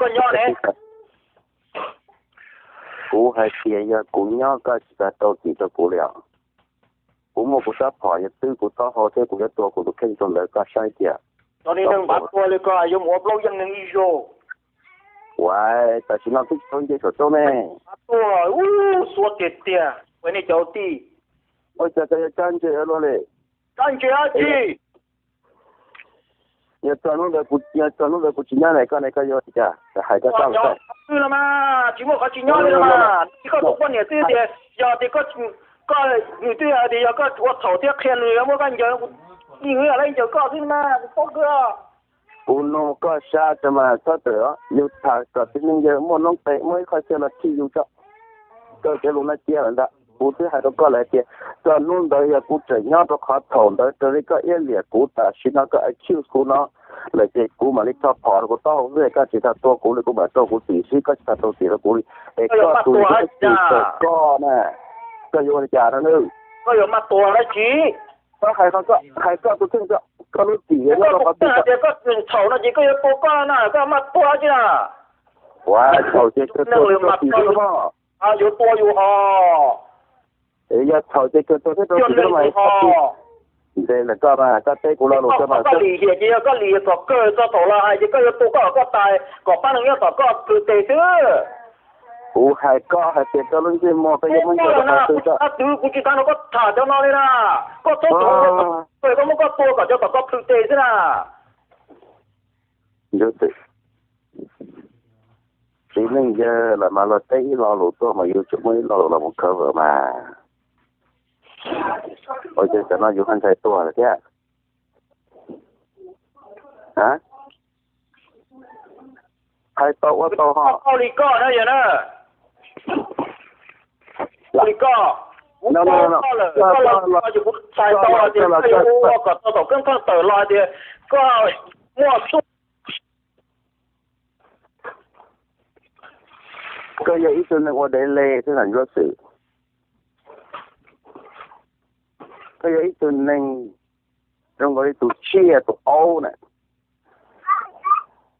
kuv hais tias yog kuv nyob koj tsis tau rau tim rau kuv li os. Kuv muaj kuv sab phom, yog twb kuv taub hau thiab kuv yuav tua kuv tus kheej rau ntawd, koj saib tias. Tau ni neeg npav tua li ko yuav mus ua plaub yeej neeg ib zaug. Uas tam sim no twb tsis tau nce saum roob ne. Npav tua, ub, xuav tiag tiag, ua nej cov tij. Ua cas koj yuav cab ntsej luaj li? Cab ntsej dab tsi? Yog txog hnub ntawd kuv, yog txog hnub ntawd kuv tsis nyob ne, koj ne koj yuav ua li cas? Hais koj txaj los txaj. Twg los mas, tsis muaj qhov tsis nyob li los mas. Tsis koj tus poj niam twb tias, yog tias koj, koj, nws twb hais tias yog koj ua txhaum thiab qhia nws muab koj ncaws, yeej yog lawv ncaws koj xwb mas, kuv paub kawg. Kuv nug koj sab tso mas txhob tawm os, yus tham kom txiv neej yawg muaj noob qes muaj ib qho xyoo los khij yus tso. Koj cov lus no cia lawm ntag, kuv twb hais rau koj lawm hais tias txog hnub ntawd yog kuv tseem nyob rau qhov thaum ntawd raws li koj iab liam kuv tam sim no koj accuse kuv no lawm ces kuv mam li rho phom rau kuv taub hau xwb, koj tsis tau tua kuv li, kuv mam rau kuv tim xwb, koj tsis tau rau tim rau kuv li. Es koj tus yog tim tawm koj na, koj yuav ua li cas rau nws? Koj yuav maj tua dab tsi? Koj hais, hais koj tus kheej, koj lub tim yog nyob rau qhov twg? Tias koj txhaum no ces koj yuav tua koj na, koj maj tua dab tsi na? Ua txhaum ces kawg tua thiab rau tim xwb los mas. Yuav tua yus ho. Es yog txhaum ces kawg tua thiab rau tim xwb los mas. Ntes lawm koj mas, koj teb kuv lo lus tso mas. Koj lim hiam ces yog koj lim hiam kom kawg, txog thaum los hais ces koj yuav tua koj kom koj tas, kom pab neeg nyob tom koj plhws tes xwb. Kuv hais koj hais tias koj lub ntsej muag koj yuav muab ntsaws rau qhov twg tso. Kuv tsis tas no koj tham cov no li na. Koj txhob, koj muab koj tua kom cov tom koj plhws tes xwb na. Txiv neej yawg los mas luag teb ib lo lus tuaj mas yus tseem muaj ib lo lus los mus cover mas. Ua cas cov no yus ho ntshai tuag lawm thiab? Hais tau ua tau ho. Li koj na yog na. Li koj, kuv paub koj lawm, koj los kuv txhais tau hais tias koj yuav ua kom tau thaum keeb pheej tawm los hais tias koj muaj txuj. Koj yog ib tug neeg ua dev le xwb na Ntsuab Xwm. Koj yog ib tug neeg zoo nkaus li tus tsiaj tus aub na,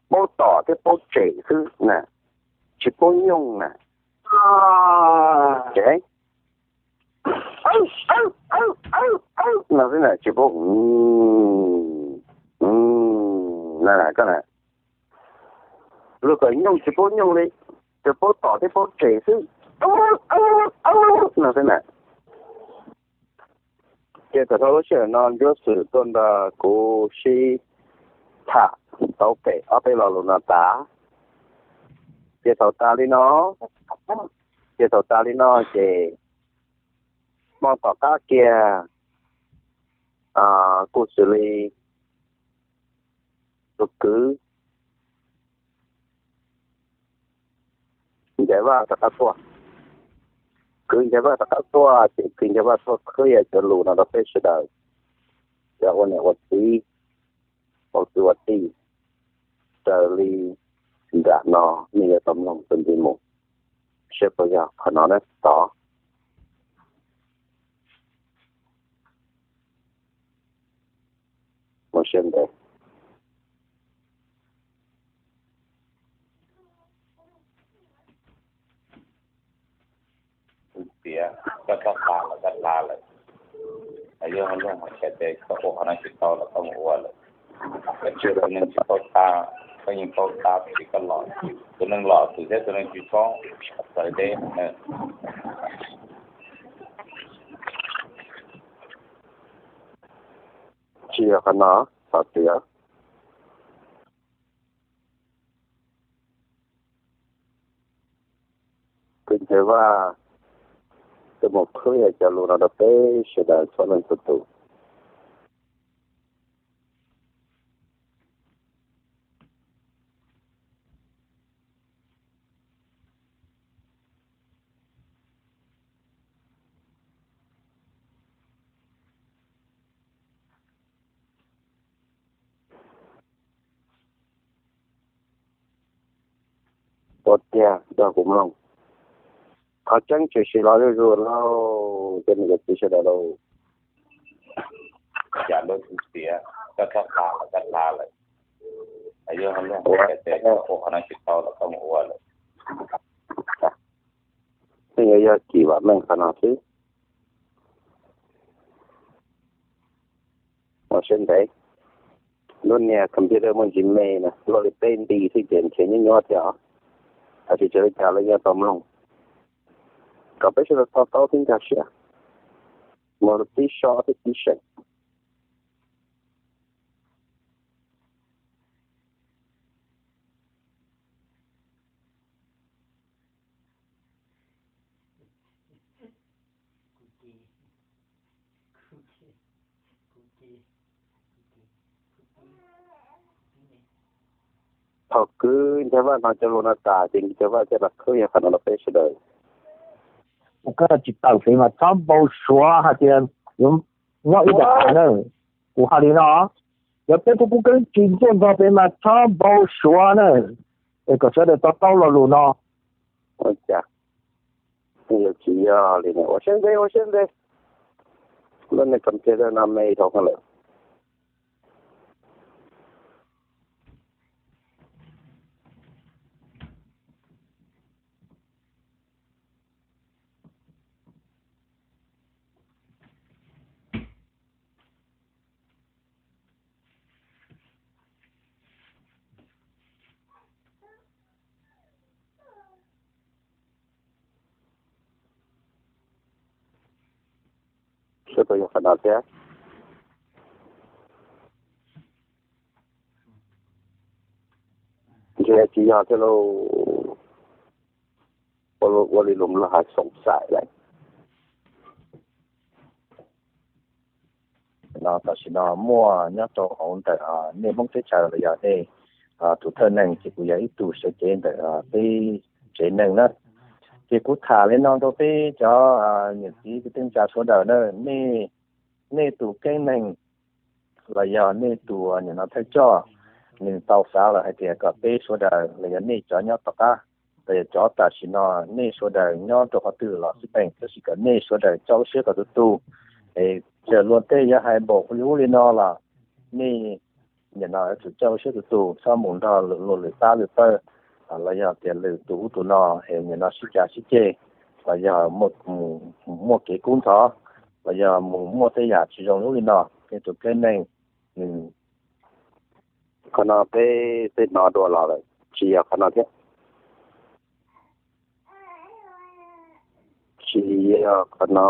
paub tom thiab paub tsem xwb na, tsis paub nyooj na. Ces no xwb na, tsis paub, koj na, luag kom nyooj tsis paub nyooj li, tsuas paub tom thiab paub tsem xwb, no xwb na. Ces txawm tau lub sij hawm no Ntsuab Xwm tuaj nrog kuv sib tham tau pem ob peb lo lus no tas. Ces thaum tas li no, ces thaum tas li no ces hmo tom qab kiag kuj xws li tus kwv Ncaiv Vaj rov qab tuaj. Kwv Ncaiv Vaj rov qab tuaj ces kwv Ncaiv Vaj tuaj qhia cov lus no rau peb sawv daws, cov ua niam ua txiv, ua kwv ua tij, raws li nram no nej yuav tau mloog tus ntiv mus, seb puas yog qhov no na tod. Mus siab ntev. Tias koj txhob hla lawm, koj hla lawm, yog luag hais tias koj ua qhov no tsis tau los koj mus ua lawm. Koj tsis, tus neeg tsis paub tab, koj yeej paub tab tias koj los, tus neeg los xwm thiab tus neeg tsis paub txawv deb na. Tsis yog qhov no, xav tias kwv Ncaiv Vaj tuaj mus qhia cov lus no rau peb sawv daws txhua leej txhua tus. Ua tiag, nrog kuv mloog. Qhov tseeb tshwm sim los zuj zus lauj, cov niam cov txiv sawv daws lauj. Cas lub xiv tias koj txhob hla los koj hla lawm, yog ua qhov no tsis tau los koj mus ua lawm. Yeej yuav yog Kim Vam Meej qhov no xwb. Ua siab ntev, lub niag computer muaj ntsis me na, luaj li peb nti xwb ces nrhiav nyuaj nyuaj thiab os. Tab sis tsis ua li cas, lawv yeej tau mloog. Kom peb sawv daws to taub thiab nkag siab, mus rau tib sob thiab tib seem. Thaum kwv Nchag Vaj hnov cov lus no tas ces Nchag Vaj thiaj los qhwb yog qhov no rau peb sawv daws. Koj tsis tawm fev mas txhob npau suav hais tias yuav nyob ib yam na. Kuv hais li no, yog peb tub Kub Keeb tsis tuaj nrog peb mas txhob npau suav na. Es kom sawv daws to taub lo lus no. Ua cas yuav tsis yog li ne? Ua siab ntev, ua siab ntev. Lub niag computer no me dhau lawm. Seb puas yog qhov no thiab. Ntshe tsis yog thiab lauj. Ua li lus Nplog hais xoom xaim lawm. No tam sim no muaj nyob rau hauv ntawm nej Hmoob teb chaws los yog nej tus thawj neeg ces kuv yog ib tug sawv cev ntawm peb tsev neeg na. Ces kuv tham li no rau peb cov niam txiv kwv tij neej tsa sawv daws na, nej tus keeb neeg los yog nej tus nim no thawj coj, nws tau xav lawm hais tias kom peb sawv daws los yog nej cov nyob tom qab, los yog cov tam sim no nej sawv daws nyob rau qhov twg los xij peem, tab sis kom nej sawv daws coj lub siab kom tu tu. Es txawm luag tej yuav hais npaum li ub li no los nej nim no yuav tsum coj lub siab tu tu, txhob mus nrog luag lwm pab lwm pawg, los yog tias lwm tus ub tus no es nim no sib cav sib ceg, los yog muaj kev kub ntxhov, los yog mus muaj tej yam tsis zoo li ub li no, nej tus keeb neeg nws Qhov no peb, peb hnov dua los lawm, tsis yog qhov no thiab. Tsis yog qhov no,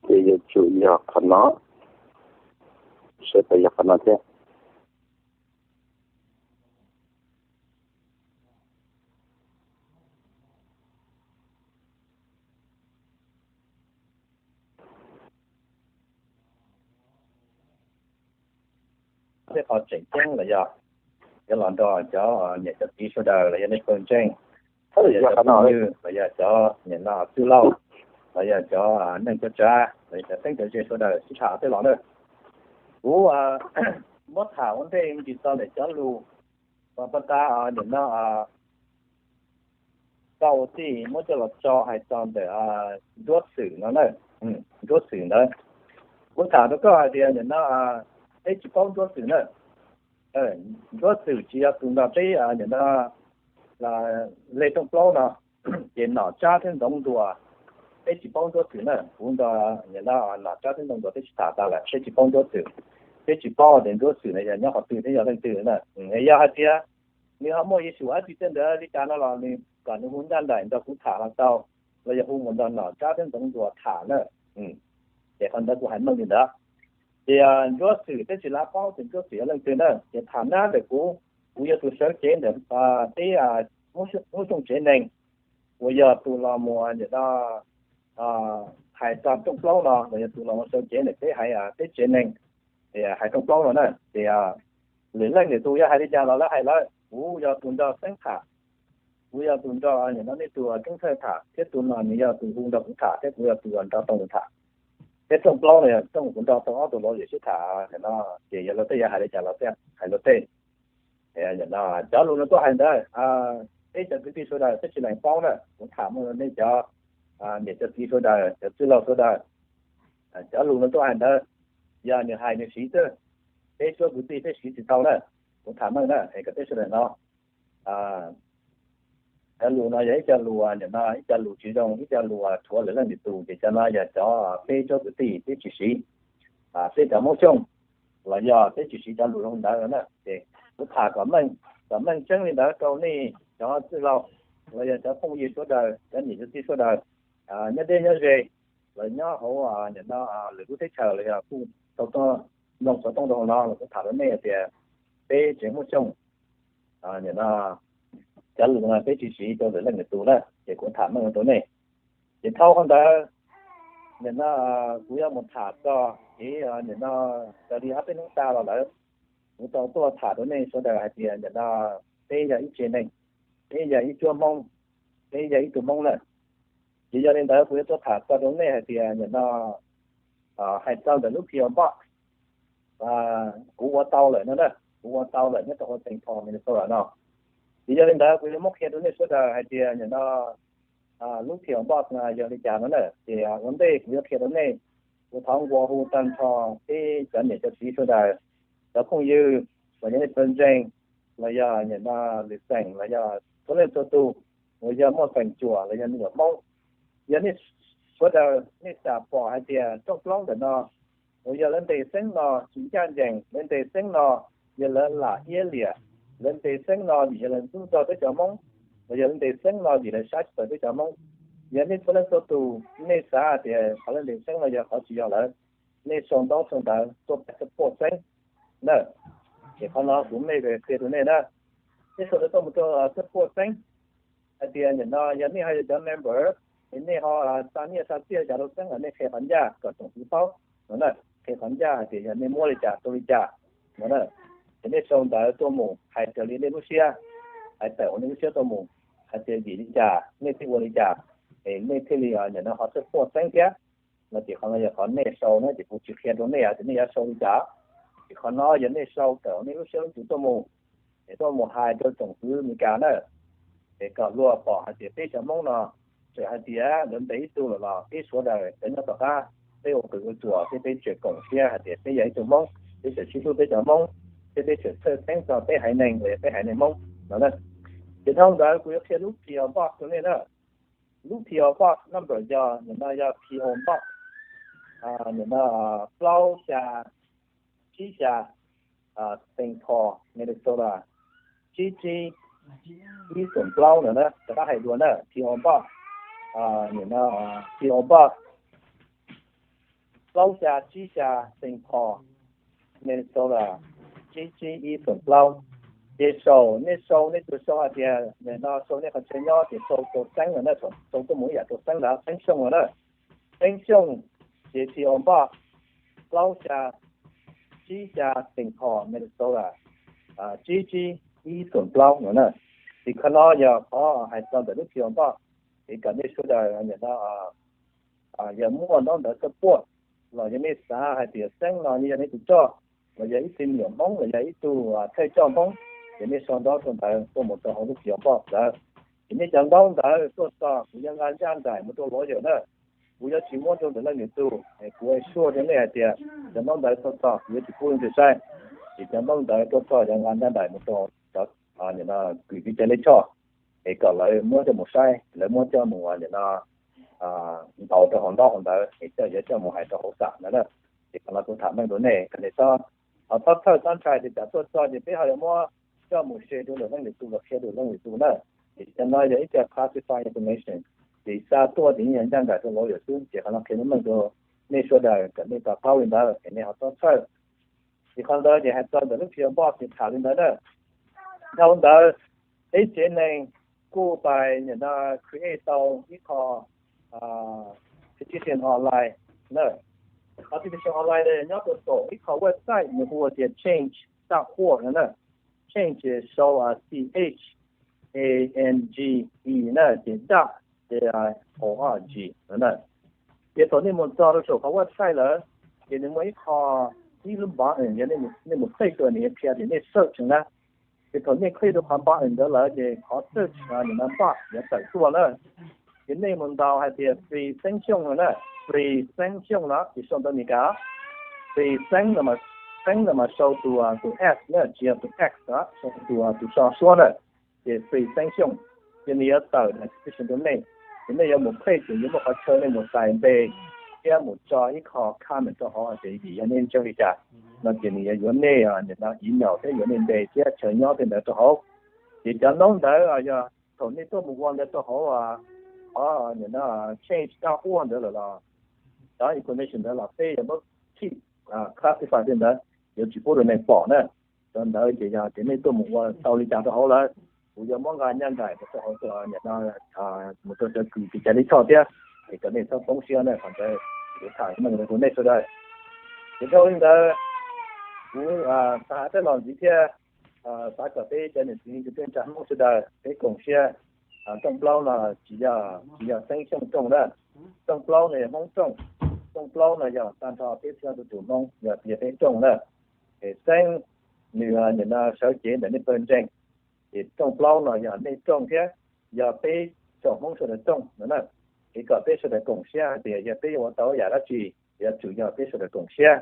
ces yuav tsum yog qhov no, seb puas yog qhov no thiab. Tej qhov tseem ceeb los yog yuav los nrog cov niam cov txiv sawv daws los yog nej pawg ntseeg, los yog cov phooj ywg, los yog cov niam no txwj laug, los yog cov neej cov tsav, los yog cov teeb cov ze sawv daws sib tham tej los na. Kuv muab tham ua ntej ntsis txog ntawm cov lus uas pab tab niam no tau tij muab coj los tso hais txog ntawm nruab xwm no na. Nruab xwm ntawd, kuv tham rau koj hais tias niam no peb tsis paub nruab xwm na. Nruab xwm tsis yog tus nrog peb niam no le rooj plaub no, ces nom tsab thiab ntxoov ntuas, peb tsis paub nruab xwm na. Kuv nrog niam no nom tsab thiab ntxoov ntuas peb sib tham tas lawm, peb tsis paub nruab xwm. Peb tsis paub tias nruab xwm no yog nyob qhov twg thiab yog leej twg na. Yog hais tias nws ho muaj Yexus dab tsi tej ntawd li cas no los nws kom nws hu ncaj nraim nrog kuv tham los tau, los yog hu mus nrog nom tsab thiab ntxoov ntuas tham na. Ces qhov ntawd kuv hais meej li ntawd. Ces nruab xwm peb tsis lav paub tias nruab xwm yog leej twg na, ces tham nab ntawm kuv, kuv yog tus sawv cev ntawm peb Hmoob Xyooj tsev neeg, uas yog tus los mus nim no hais txog rooj plaub no, los yog tus los mus sawv cev ntawm peb haiv peb tsev neeg hais rooj plaub no na. Ces lwm leej lwm tus yog hais li cas los lawv hais lawv, kuv yog tus nrog Xeeb tham, kuv yog tus nrog nim no nej tus Keeb Thawj tham, thiab tus no nws yog tus hu nrog kuv tham, thiab kuv yog tus nrog Tooj tham. Thiab rooj plaub no yog rooj kuv nrog Tooj ob tug lawv sib tham no, ces yog luag tej yuav hais li cas los hais luag tej. Cov lus no tuaj hais ntawd, peb cov kwv tij sawv daws peb tsis lees paub na, kuv tham mus nej cov niam cov txiv sawv daws, cov txwj laug sawv daws, cov lus no tuaj hais ntawd yog nws hais nws siv xwb, peb suab kwv tij peb siv tsis tau na. Kuv tham meej na es kom peb sawv daws no, cov lus no yog ib co lus nim no ib co lus tsis zoo, ib co lus rhuav lwm leej lwm tus, ces cov no yog cov peb suab kwv tij peb tsis siv, peb cov Hmoob Xyooj los yog peb tsis siv cov lus zoo ntawd na. Ces kuv tham kom meej, kom meej tseeb li ntawd rau nej cov txwj laug los yog cov phooj ywg sawv daws, cov niam cov txiv sawv daws nyob deb nyob ze, los nyob hauv nim no lwm lub teb chaws los yog kuj tau mloog xov tooj rau hauv no los kuv tham rau nej hais tias peb tsev Hmoob Xyooj nim no cov lus no peb tsis siv rau lwm leej lwm tus na, ces kuv tham meej rau nej. Ces thaum ntawd nim no kuv yuav mus tham txog kev nim no raws li ob peb hnub tas los lawm, kuv tau tuaj tham rau nej sawv daws hais tias nim no peb yog ib tsev neeg, peb yog ib cuab Hmoob, peb yog ib tug Hmoob na. Ces yog li ntawd kuv yuav tuaj tham txog rau nej hais tias nim no hais txog ntawm lub P O Box, kuv ua tau lawm no na, kuv ua tau lawm nyob rau hauv Saint Paul, Minnesota no. Ces yog li ntawd kuv yuav muab qhia rau nej sawv daws hais tias nim no lub P O Box no yog li cas no na. Ces ua ntej kuv yuav qhia rau nej, kuv thov nqua hu tag nrho peb cov niam cov txiv sawv daws, cov phooj ywg, los yog nej txawj ntseeg, los yog nim no lwm xeem, los yog txhua leej txhua tus uas yog muaj feem cuam los yog me nyuam Hmoob, yog nej sawv daws nej xam pom hais tias rooj plaub ntawm no uas yog lawv ntes xeeb no tsis ncaj ncees, lawv ntes xeeb no yog lawv lam iab liam, lawv ntes xeeb no vim yog lawv ntxub txog peb cov Hmoob, los yog lawv ntes xeeb no vim lawv saib tsis taus peb cov Hmoob. Yog nej txhua leej txhua tus nej xav hais tias qhov lawv ntes xeeb no yog qhov tsis yog lawm, nej sau ntaub sau ntawv tuaj pab support xeeb na. Ces qhov no kuv mej qhia rau nej na, nej sau ntawv tuaj mus rau support xeeb hais tias nim no yog nej ho yog cov member, es nej ho xa nyiaj xa txiaj cas rau xeeb los nej qhia qhov ncaj kom tsoom kwv paub no na, qhia qhov ncaj hais tias yog nej muab li cas tau li cas no na. Ces nej sau ntawv tuaj mus hais raws li nej lub siab, hais tawm hauv nej lub siab tuaj mus hais tias vim li cas nej thiaj ua li cas, es nej thiaj li nim no ho support xeeb thiab no. Ces qhov no yog qhov nej sau na, ces kuv tsis qhia rau nej hais tias nej yuav sau li cas, ces qhov no yog nej sau tawm hauv nej lub siab lub ntsws tuaj mus, es tuaj mus hais rau tsoom kwv Meskas na, es kom luag pom hais tias peb cov Hmoob no txawm hais tias lawv ntes ib tug lawm los peb sawv daws cov nyob tom qab peb ua qws ua tsuas thiab peb tseem koom siab hais tias peb yog ib tug Hmoob, peb tseem sib hlub peb cov Hmoob, thiab peb tseem txhawj xeeb txog peb haiv neeg los yog peb haiv neeg Hmoob no na. Ces dhau ntawd kuv yuav qhia lub P O Box rau nej na. Lub P O Box number yog nim no yog P O Box nim no plaub xya tsib xya, Saint Paul, Minnesota, tsib tsib ib xoom plaub no na. Rov qab hais dua na, P O Box, nim no P O Box plaub xya tsib xya, Saint Paul, Minnesota, tsib tsib ib xoom plaub. Ces sau, nej sau, nej tus sau hais tias nim no sau nej qhov chaw nyob ces sau rau xeeb no na, sau tuaj mus ib yam rau xeeb ntawd, xeeb Xyooj no na. Xeeb Xyooj, ces P O Box plaub xya tsib xya, Saint Paul, Minnesota, tsib tsib ib xoom plaub no na. Ces qhov no yog qhov hais txog ntawm lub P O Box, es kom nej sawv daws nim no yog muaj ntaub ntawv support los yog nej xav hais tias xeeb no yog nej tus coj, los yog ib tug me nyuam Hmoob los yog ib tug thawj coj Hmoob, ces nej sau ntaub sau ntawv tuaj mus rau hauv lub P O Box ntawd. Ces nej cov ntaub ntawv tuaj txog kuv yuav nqa ncaj nraim mus rau lawyer na. Kuv yuav tsis muab rau ntawm leej twg tug, kuv assure rau nej hais tias cov ntaub ntawv tuaj txog kuv yuav tsis pub leej twg saib. Ces cov ntaub ntawv tuaj txog yuav nqa ncaj nraim mus rau cov kws tib ca leb choj, es kom lawv muab coj mus saib, lawv muab coj mus nim no ntaus rau hauv ntaub hauv ntawv es coj yuav coj mus hais rau hauv xam ntawd na. Ces qhov no kuv tham meej rau nej kom nej txhob, ho txhob txhawj txhob ntshai tias tsam tuaj txog ces peb ho yuav muab coj mus share rau lwm leej lwm tus los qhia rau lwm leej lwm tus na. Ces cov no yog ib co classified information, ces xa tuaj ces yeej yog ncaj nraim rau lawyer xwb. Ces qhov no qhia meej rau nej sawv daws kom nej to taub li ntawd es nej ho txhob txhawj. Ces qhov ntawd ces hais txog ntawm lub P O Box ces tham li ntawd na. Dhau ntawd, peb tsev neeg kuj pais nim no create tau ib qho petition online na. Qhov petition online no nyob rau saum ib qho website nws hu ua tias change dot org no na. Change sau C H A N G E na, ces dot O R G no na. Ces thaum nej mus txog rau saum qhov website lawm, ces nws muaj ib qho, ib lub button, yog nej mus click rau nws yuav qhia tias nej search na. Ces thaum nej click rau qhov button ntawd lawm ces qhov search ntawm no yuav tawm tuaj na. Ces nej mus ntaus hais tias Free Xeeb Xyooj no na, Free Xeeb Xyooj no ces sau ntawv Mes Kas, Free Xeeb no, Xeeb no mas sau tus tus S na, tsis yog tus X, sau tus tus so suab na. Ces Free Xeeb Xyooj, ces nws yuav tawm notification rau nej. Ces nej yuav mus click ces yuav muaj qhov chaw nej mus xaiv npe thiab mus tso ib qho comment rau hauv hais tias vim yog nej ntseeg li cas no ces nws yuav yuav nej email thiab yuav nej npe thiab chaw nyob tej ntawd rau hauv. Ces cov noob ntawd yog thaum nej tuaj mus ua ntawd rau hauv qhov change dot org ntawd lawm los cov information ntawd los peb yuav muab keep classified tej ntawd, yuav tsis pub rau nej pom na. Cov ntawd ces yog tias nej tuaj mus ua tau li cas rau hauv lawm, kuv yuav muab nqa nyaj nraim rau hauv mus rau cov kws tsis cai lij choj thiab, es kom nej txhob poob siab na. Qhov ntawd kuv tham meej rau nej sawv daws. Ces dhau li ntawd, kuv xav hais peb los ntxiv thiab, xav kom peb cov niam txiv kwv tij neej tsa Hmoob sawv daws peb koom siab. Rooj plaub no tsis yog, tsis yog Xeeb Xyooj rooj na. Rooj plaub no yog Hmoob rooj. Rooj plaub no yog tag nrho peb txhia tus tus Hmoob yog tias peb rooj na. Es Xeeb nws nim no sawv cev ntawm nej pawg ntseeg, ces rooj plaub no yog nej rooj thiab, yog peb tsoom Hmoob sawv daws rooj no na. Es kom peb sawv daws koom siab hais tias yog peb yuav ua tau yam dab tsi, yuav tsum yog peb sawv daws koom siab.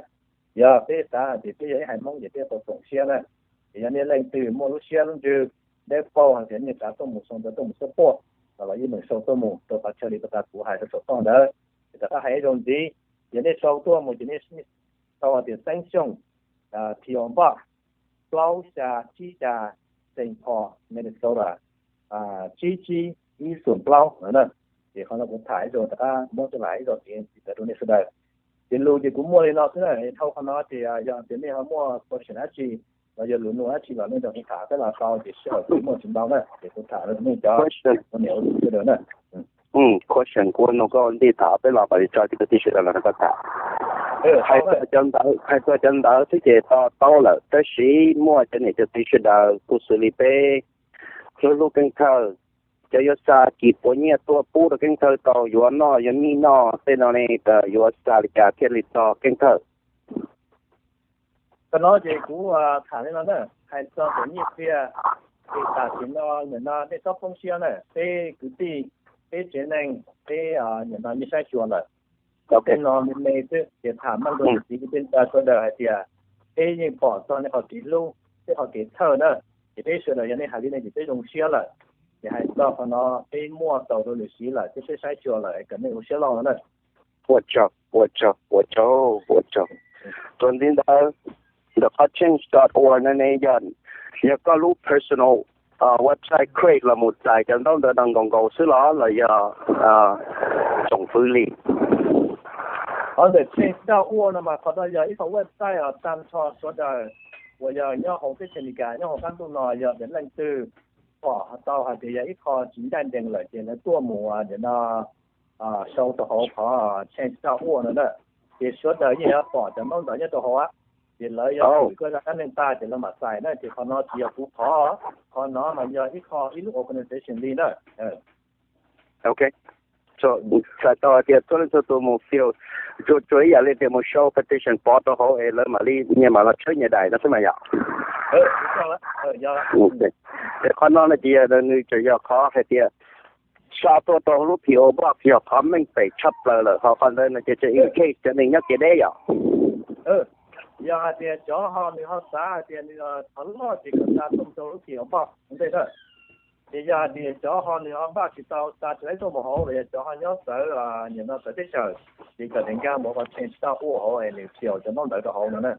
Yog peb xav hais tias peb yog ib haiv Hmoob ces peb tau koom siab na. Es yog nej leej twg muaj lub siab lub ntsws, nej paub hais tias nej xav tuaj mus sau ntawv tuaj mus support no los yeej meem sau tuaj mus rau qhov chaw li puag ta kuv hais rau saum toj ntawd. Es rov qab hais ib zaug ntxiv, yog nej sau tuaj mus ces nej sau hais tias Xeeb Xyooj, P O Box plaub xya tsib xya, Saint Paul, Minnesota, tsib tsib ib xoom plaub na. Ces qhov no kuv tham ib zaug rov qab muab coj los ib zaug ntxiv ntxiv ntawd rau nej sawv daws. Ces lus ces kuv muaj li no xwb na. Dhau qhov no ces yog tias nej ho muaj question dab tsi los yog lus nug dab tsi los nej nrog kuv tham peb los tau, ces sij hawm kuv muaj tsis ntau na, ces kuv tham rau nej cov ua niam ua txiv sawv daws na. Question kuv nug koj ua ntej tham peb los kom tso cov kwv tij sawv daws los nrog koj tham. Hais txog cov ntawv, hais txog cov ntawv xwb ces to taub lawm, tab sis muaj cov niam cov txiv sawv daws kuj xws li peb hlub hlub keeb thawj, cov yuav xa kis puav nyiaj tuaj pub rau keeb thawj tau yuav noj yuav nij noj tej no ne, yuav xa li cas thiaj li txog keeb thawj? Qhov no ces kuv tham li no na, hais txog tus nyiaj txiag, ces tam sim no nim no nej txhob poob siab na, peb kwv tij, peb tsev neeg, peb nim no yeej saib xyuas lawm. Tej no me me xwb ces tham meej rau niam txiv kwv tij neej tsa sawv daws hais tias peb yeej pom txog nej qhov kev hlub, peb qhov kev thawj na, ces peb sawv daws yog nej hais li no ces peb zoo siab lawm. Ces hais txog qhov no peb muaj tau rau lwm siv lawm, peb saib saib xyuas lawm es kom nej ua siab loj no na. Ua tsaug, ua tsaug, ua tsaug, ua tsaug. Txuas ntxiv ntawd, ntawm qhov change dot org no ne, yog, yog koj lub personal website create los mus txais cov ntaub ntawv no nkaus nkaus xwb los los yog tsoom fwv li? Qhov ntawm change dot org no mas qhov no yog ib qho website tag nrho sawv daws uas yog nyob hauv teb chaws Amelikas nyob hauv qab ntuj no yog tias leej twg pom tau hais tias yog ib qho tsis ncaj ncees lawm ces lawv tuaj mus nim no sau rau hauv qhov change dot org no na. Ces sawv daws yeej yuav pom cov ntaub ntawv nyob rau hauv, ces lawv yuav hwm koj zaj dab neeg tag ces lawv mam txais na. Ces qhov no tsis yog kuv qhov, qhov no mas yog ib qho ib lub organization li na. Ok, txhais tau hais tias txhua leej txhua tus mus fill, tsuas tsuas ib yam li tias mus show petition pov rau hauv es lawv mam li nyias mam los tshawb nyias daim no xwb mas yom. Ces qhov no no ces yog nws tseem yog qhov hais tias xa tuaj rau lub P O Box yog qhov meej pem tshaj plaws lawm, ho qhov ntawd no ces tseem in case cov neeg nyob kev deb yom. Yog hais tias cov ho nws ho xav hais tias nws thov loj ces kom xa tuaj rau lub P O Box ntej na. Ces yog hais tias cov ho nws ho npaj tsis tau xa tsis laib tuaj mus hauv los yog cov ho nyob txawv, nim no txawv teb chaws, ces kom nws nkag mus qhov change dot org hauv es nws fill cov ntaub ntawv rau hauv no na.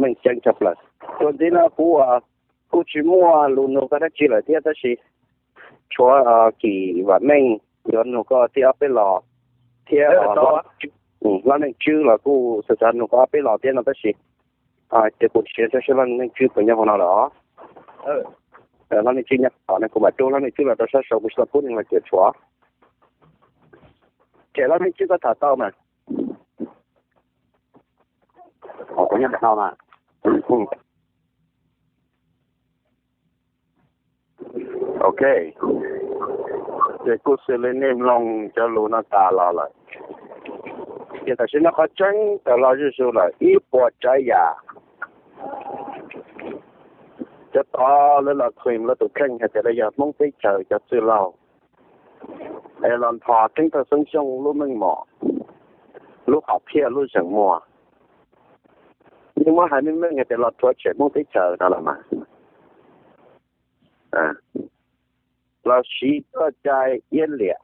Meej ceeb tshaj plaws. Txuas ntxiv no kuv kuj tsis muaj lus nug koj dab tsi lawm thiab tab sis tshuav Kim Vam Meej yuav nug koj thiab ob peb los, thiab Lab Neej Tswb los kuj xav xav nug koj ob peb los thiab no tab sis ces kuv tsis siv tso seb Lab Neej Tswb puas nyob hauv no lawm os. Lab Neej Tswb nyob tom ne, kuv mam rub Lab Neej Tswb los rau sab saud, kuv tsis tau pub nws los ces tshuav. Ces Lab Neej Tswb koj tham tau mas. Kuv nyob ntawm no mas. Ok, ces kuj xws li nej mloog cov lus no tas los lawm, ces tam sim no qhov tseeb tawm los zuj zus lawm ib puas tsav yam. Cov tod lawv los claim lawv tus kheej hais tias lawv yog Hmoob teb chaws cov txwj laug, es los nthos Keeb Thawj Xeeb Xyooj lub meej mom, lub hom phiaj, lub zeem muag. Yeej muab hais meej meej hais tias los rhuav tshem Hmoob teb chaws no los mas, los siv txoj cai iab liam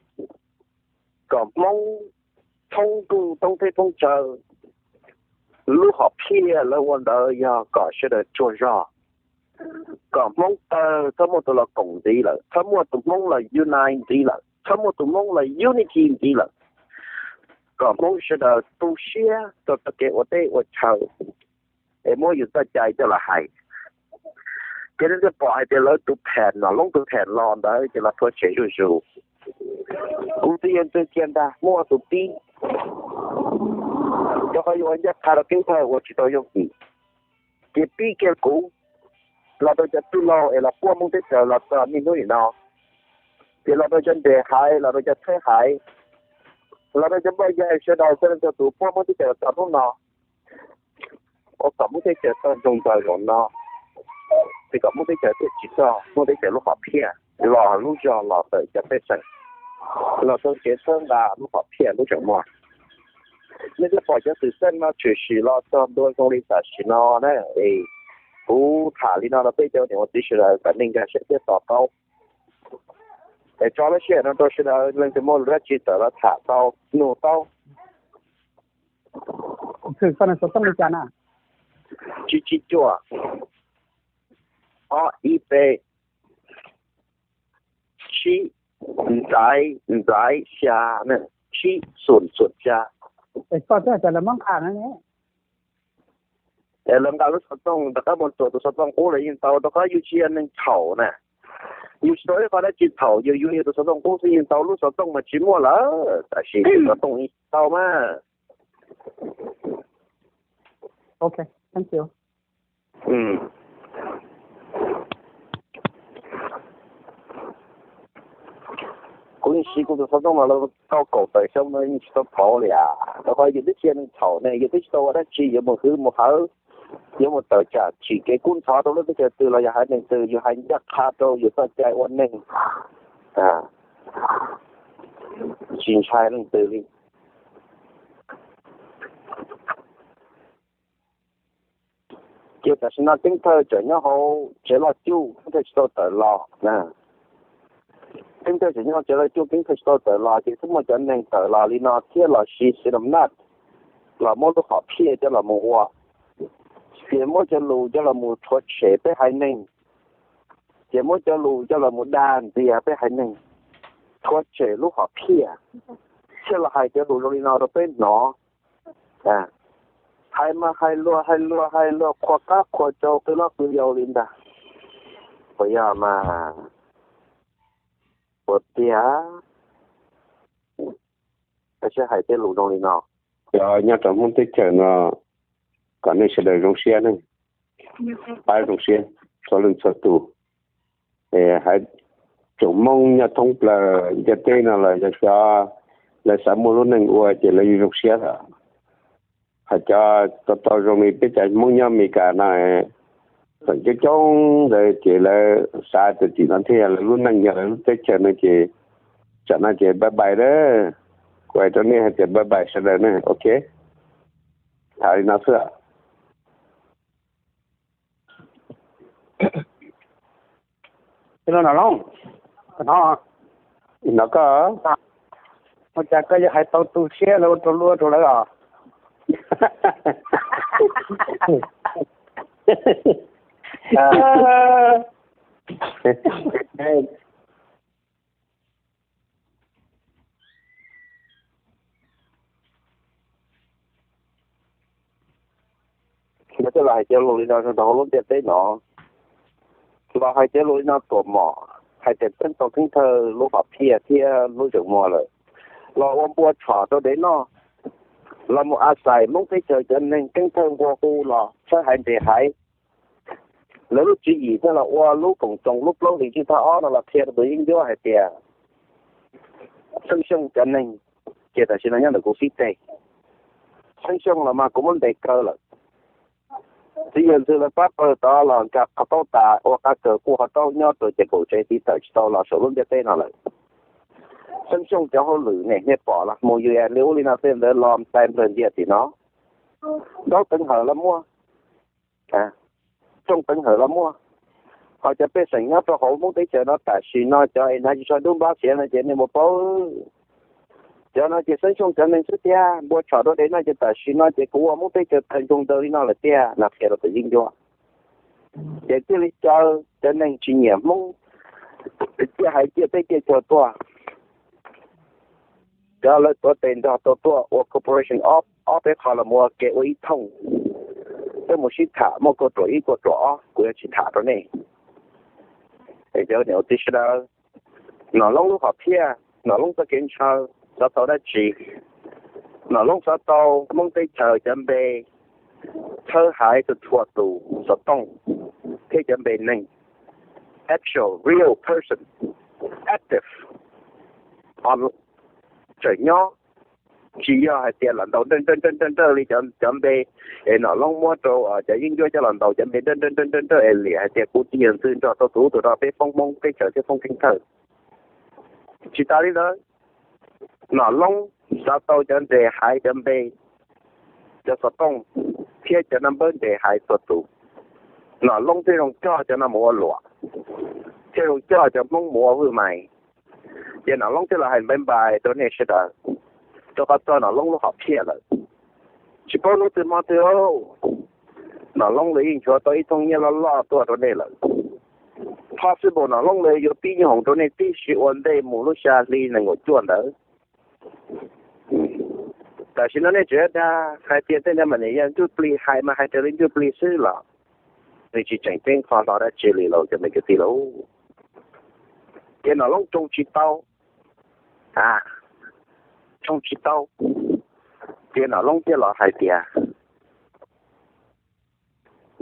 kom Hmoob thoob ntuj thoob teb thoob chaw, lub hom phiaj lawv ua ntawd yog kom sawv daws tsaug zog, kom Hmoob tawg, txhob muaj tus los koom ntxiv lawm, txhob muaj tus Hmoob los unite ntxiv lawm, txhob muaj tus Hmoob los unity ntxiv lawm, kom Hmoob sawv daws tu siab rau txoj kev ua teb ua chaw, es muab yus txoj cai coj los hais. Ces nej thiaj pom hais tias lawv tus phem no, Loob tus phem los ntawd ces los rhuav tshem zuj zus. Kuv twb yeej ntseeg kiag ntag, muaj tus pib, rau qhov yuav ua ncaj qha rau Keeb Thawj ua tsis tau yooj yim, ces pib kiag kuv, los rau cov txwj laug es los puab Hmoob teb chaws los txog niaj hnub nim no, ces los rau cov nres haiv, los rau cov txheeb haiv, los rau cov npoj yaig sawv daws, txhua leej txhua tus puab Hmoob teb chaws los txog hnub no, ua kom Hmoob teb chaws tau zoo nraug zaum no, es kom Hmoob teb chaws thiaj tsis txog Hmoob teb chaws lub hom phiaj los lub zog los ntawm cov pej xeem, los rau kev txhawb nqa lub hom phiaj lub zeem muag. Nej thiaj pom cov xwm txheej no tshwm sim los txog ntua zoo li tam sim no na. Es kuv tham li no rau peb cov niam ua txiv sawv daws kom nej nkag siab thiab to taub. Es tso lub sij hawm no rau sawv daws leej twg muaj lus dab tsi tawm los tham tau, nug tau. Koj xov tooj li cas na? Tsib tsib cuaj, ob ib peb, tsib, ntxaiv ntxaiv xya, tsib xoom xoom xya. Es koj twb hais tias lawv muab nqa na ne. Es lawv nqa lub xov tooj rov qab mus tsuam tus xov tooj qub los yeej tau, rau qhov yus tsis yog neeg txhaum na. Yus tsis tau ib qho dab tsi txhaum, yus yuav yus tus xov tooj qub xwb yeej tau, lub xov tooj mas tsis muaj lawm, tab sis tus xov tooj yeej tau mas. Ok, thank you. Kuv yeej siv kuv tus xov tooj los tau kaum tawm xyoo no yeej tsis tau pauv li as, rau qhov yus twb tsis yog neeg txhaum ne, yus twb tsis tau ua dab tsi, yuav mus hwv mus hawv, yuav mus tawm tsam tsim kev kub ntxhov rau lub teb chaws twg los yog haiv neeg twg, yus hais ncaj qha rau yus txoj cai ua neeg, tsis ntshai leej twg li. Ces tam sim no Keeb Thawj tseem nyob hauv tsev loj cuj, Keeb Thawj tsis tau tawm los. Keeb Thawj tseem nyob hauv tsev loj cuj, Keeb Thawj tsis tau tawm los, ces twb muaj cov neeg tawm los li no thiab los siv xev nom naj los muab lub hom phiaj coj los mus ua, ces muab cov lus coj los mus rhuav tshem peb haiv neeg, ces muab cov lus coj los mus dag ntxias peb haiv neeg, rhuav tshem lub hom phiaj, thiaj los hais cov lus zoo li no rau peb hnov. Hais mas hais luag hais luag hais luag qhuas qab qhuas rau qwj loj qwj yau li ntag. Puas yog mas? Puas tiag? Tab sis hais tej lus zoo li no, cov nyob rau Hmoob teb chaws no, kom nej sawv daws zoo siab ne, pab zoo siab, txhua leej txhua tus. Hais tsoom Hmoob nyob thoob plaws ntiaj teb no los yog xyov lawv xav muaj lub neej ua ces lawv yeej zoo siab lawm. Hais cov tau tau zoo li peb cov Hmoob nyob Amelikas no, feem coob coob ntawd ces lawv xav tias tim no thiaj yog lawv lub neej, yog lawv lub teb chaws no ces tsam no ces bye bye lawm. Kuv hais rau nej hais tias bye bye sawv daws ne, ok. Tham li no xwb. Hnov, hnov koj, ua cas koj yuav hais tau tu siab los ua rau luaj rau lawv os? Lawv coj los hais cov lus li no rau hauv lub ntiaj teb no, los hais cov lus li no tuam mom, hais tias txeeb tau Keeb Thawj lub hom phiaj thiab lub zeem muag lawm, los ua npua tshom rau dev noj, los mus a xais Hmoob teb chaws cov neeg Keeb Thawj nqua hu los txhawb haiv nres haiv. Lawv lub tswv yim thiaj los ua lub koom txoos lub plaub hlis tsib thaj ob no los qhia rau tus yeeb ncuab hais tias Xeeb Xyooj cov neeg, ces tam sim no nyob ntawm kuv xib teg. Xeeb Xyooj los mas kuv muab ntes kaw lawm. Txiv yawg ntxwv lawv pab pawg tod los nkag qhov taub tas ua qab kawg quaj qhov taub nyob rau ces kaum tsev tiv tawm tsis tau los saum lub ntiaj teb no lawm. Xeeb Xyooj cov hauj lwm ne nej pom los mus yus li ub li no tej ntawd los ntais nplawg ncia tim no. Ntaub teev hawm los muaj, rooj teev hawm los muaj. Ho cov pej xeem nyob rau hauv Hmoob teb chaws no tam sim no cov es hnav tsis tshua dub npab xiav no ces nej mus paub. Cov no ces Xeeb Xyooj cov neeg xwb tiag, npua tshom dua dej no ces tam sim no ces kuv ua Hmoob teb chaws tawg ntsoog ntawd li no lawm tiag no qhia rau tus yeeb ncuab. Ces thiaj li caw cov neeg tsis nyiam Hmoob ciaj haiv ciaj teb ciaj chaw tuaj. Cov lawv tuav tes nrog tau tuaj ua cooperation ob ob peb qho los mus ua ke ua ib thooj. Peb mus sib tham muaj kauj ruam ib kauj ruam ob, kuv yuav tsis tham rau nej. Es cov niam txiv sawv daws, Nom Loob lub hom phiaj, Nom Loob txoj kev ntshaw, xav tau dab tsi? Nom Loob xav tau Hmoob teb chaws cov npe txhawb haiv txhua txhua tus xov tooj thiab cov npe neeg, actual real person, active, on, tseem nyob. Tsis yog hais tias los ntaus nrawj nrawj nrawj nrawj nrawj li cov cov npe es Nom Loob muab rau cov yeeb ncuab coj los ntaus cov npe nrawj nrawj nrawj nrawj nrawj es liam hais tias kuv txiv yawg ntxwv nrog tau tus ub tus no peb foob Hmoob teb chaws thiab foob keeb thawj. Tsis tas li ntawd, Nom Loob xav tau cov nres haiv cov npe, cov xov tooj thiab cov naj npawb nres haiv txhua tus. Nom Loob thiaj zoo coj cov no mus ua luam, thiaj zoo coj cov Hmoob mus ua vwj mais. Ces Nom Loob thiaj los hais npaiv npais rau nej sawv daws, rau qhov txog Nom Loob lub hom phiaj lawm. Tsis paub hnub twg hmo twg, Nom Loob lawv yeej nchuav tau ib thooj nyiaj loj loj tuaj rau nej lawm. Possible Nom Loob lawv yuav pib nyooj hoom rau nej tib si ua ntej mus lub xya hli nees nkaum cuaj ntawd. Tam sim no nej tseem dag hais tias tej no mas nws yog ntsuj plig, hais mas hais raws li ntsuj plig xwb los nws tsis tseem ceeb qhov hlo dab tsi li lauj cov me kwv tij lauj. Ces Nom Loob tsoo tsis tau, a, tsoo tsis tau, ces Nom Loob thiaj los hais tias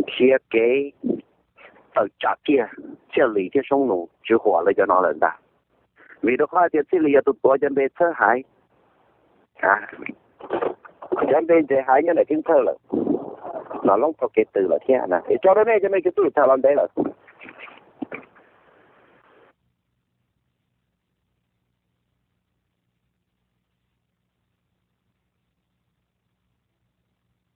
nrhiav kev tawm tsam kiag Txhiaj Lis thiab Soob Nus Tswv Huam lawv cov no lawm ntag. Vim rau qhov hais tias Txhiaj Lis yog tus tuav cov npe txhawb haiv, cov npe nres haiv nyob ntawm keeb thawj lawm, Nom Loob tau kev tws lawm thiab na. Es tso rau nej cov me kwv tij tham los ntev lawm.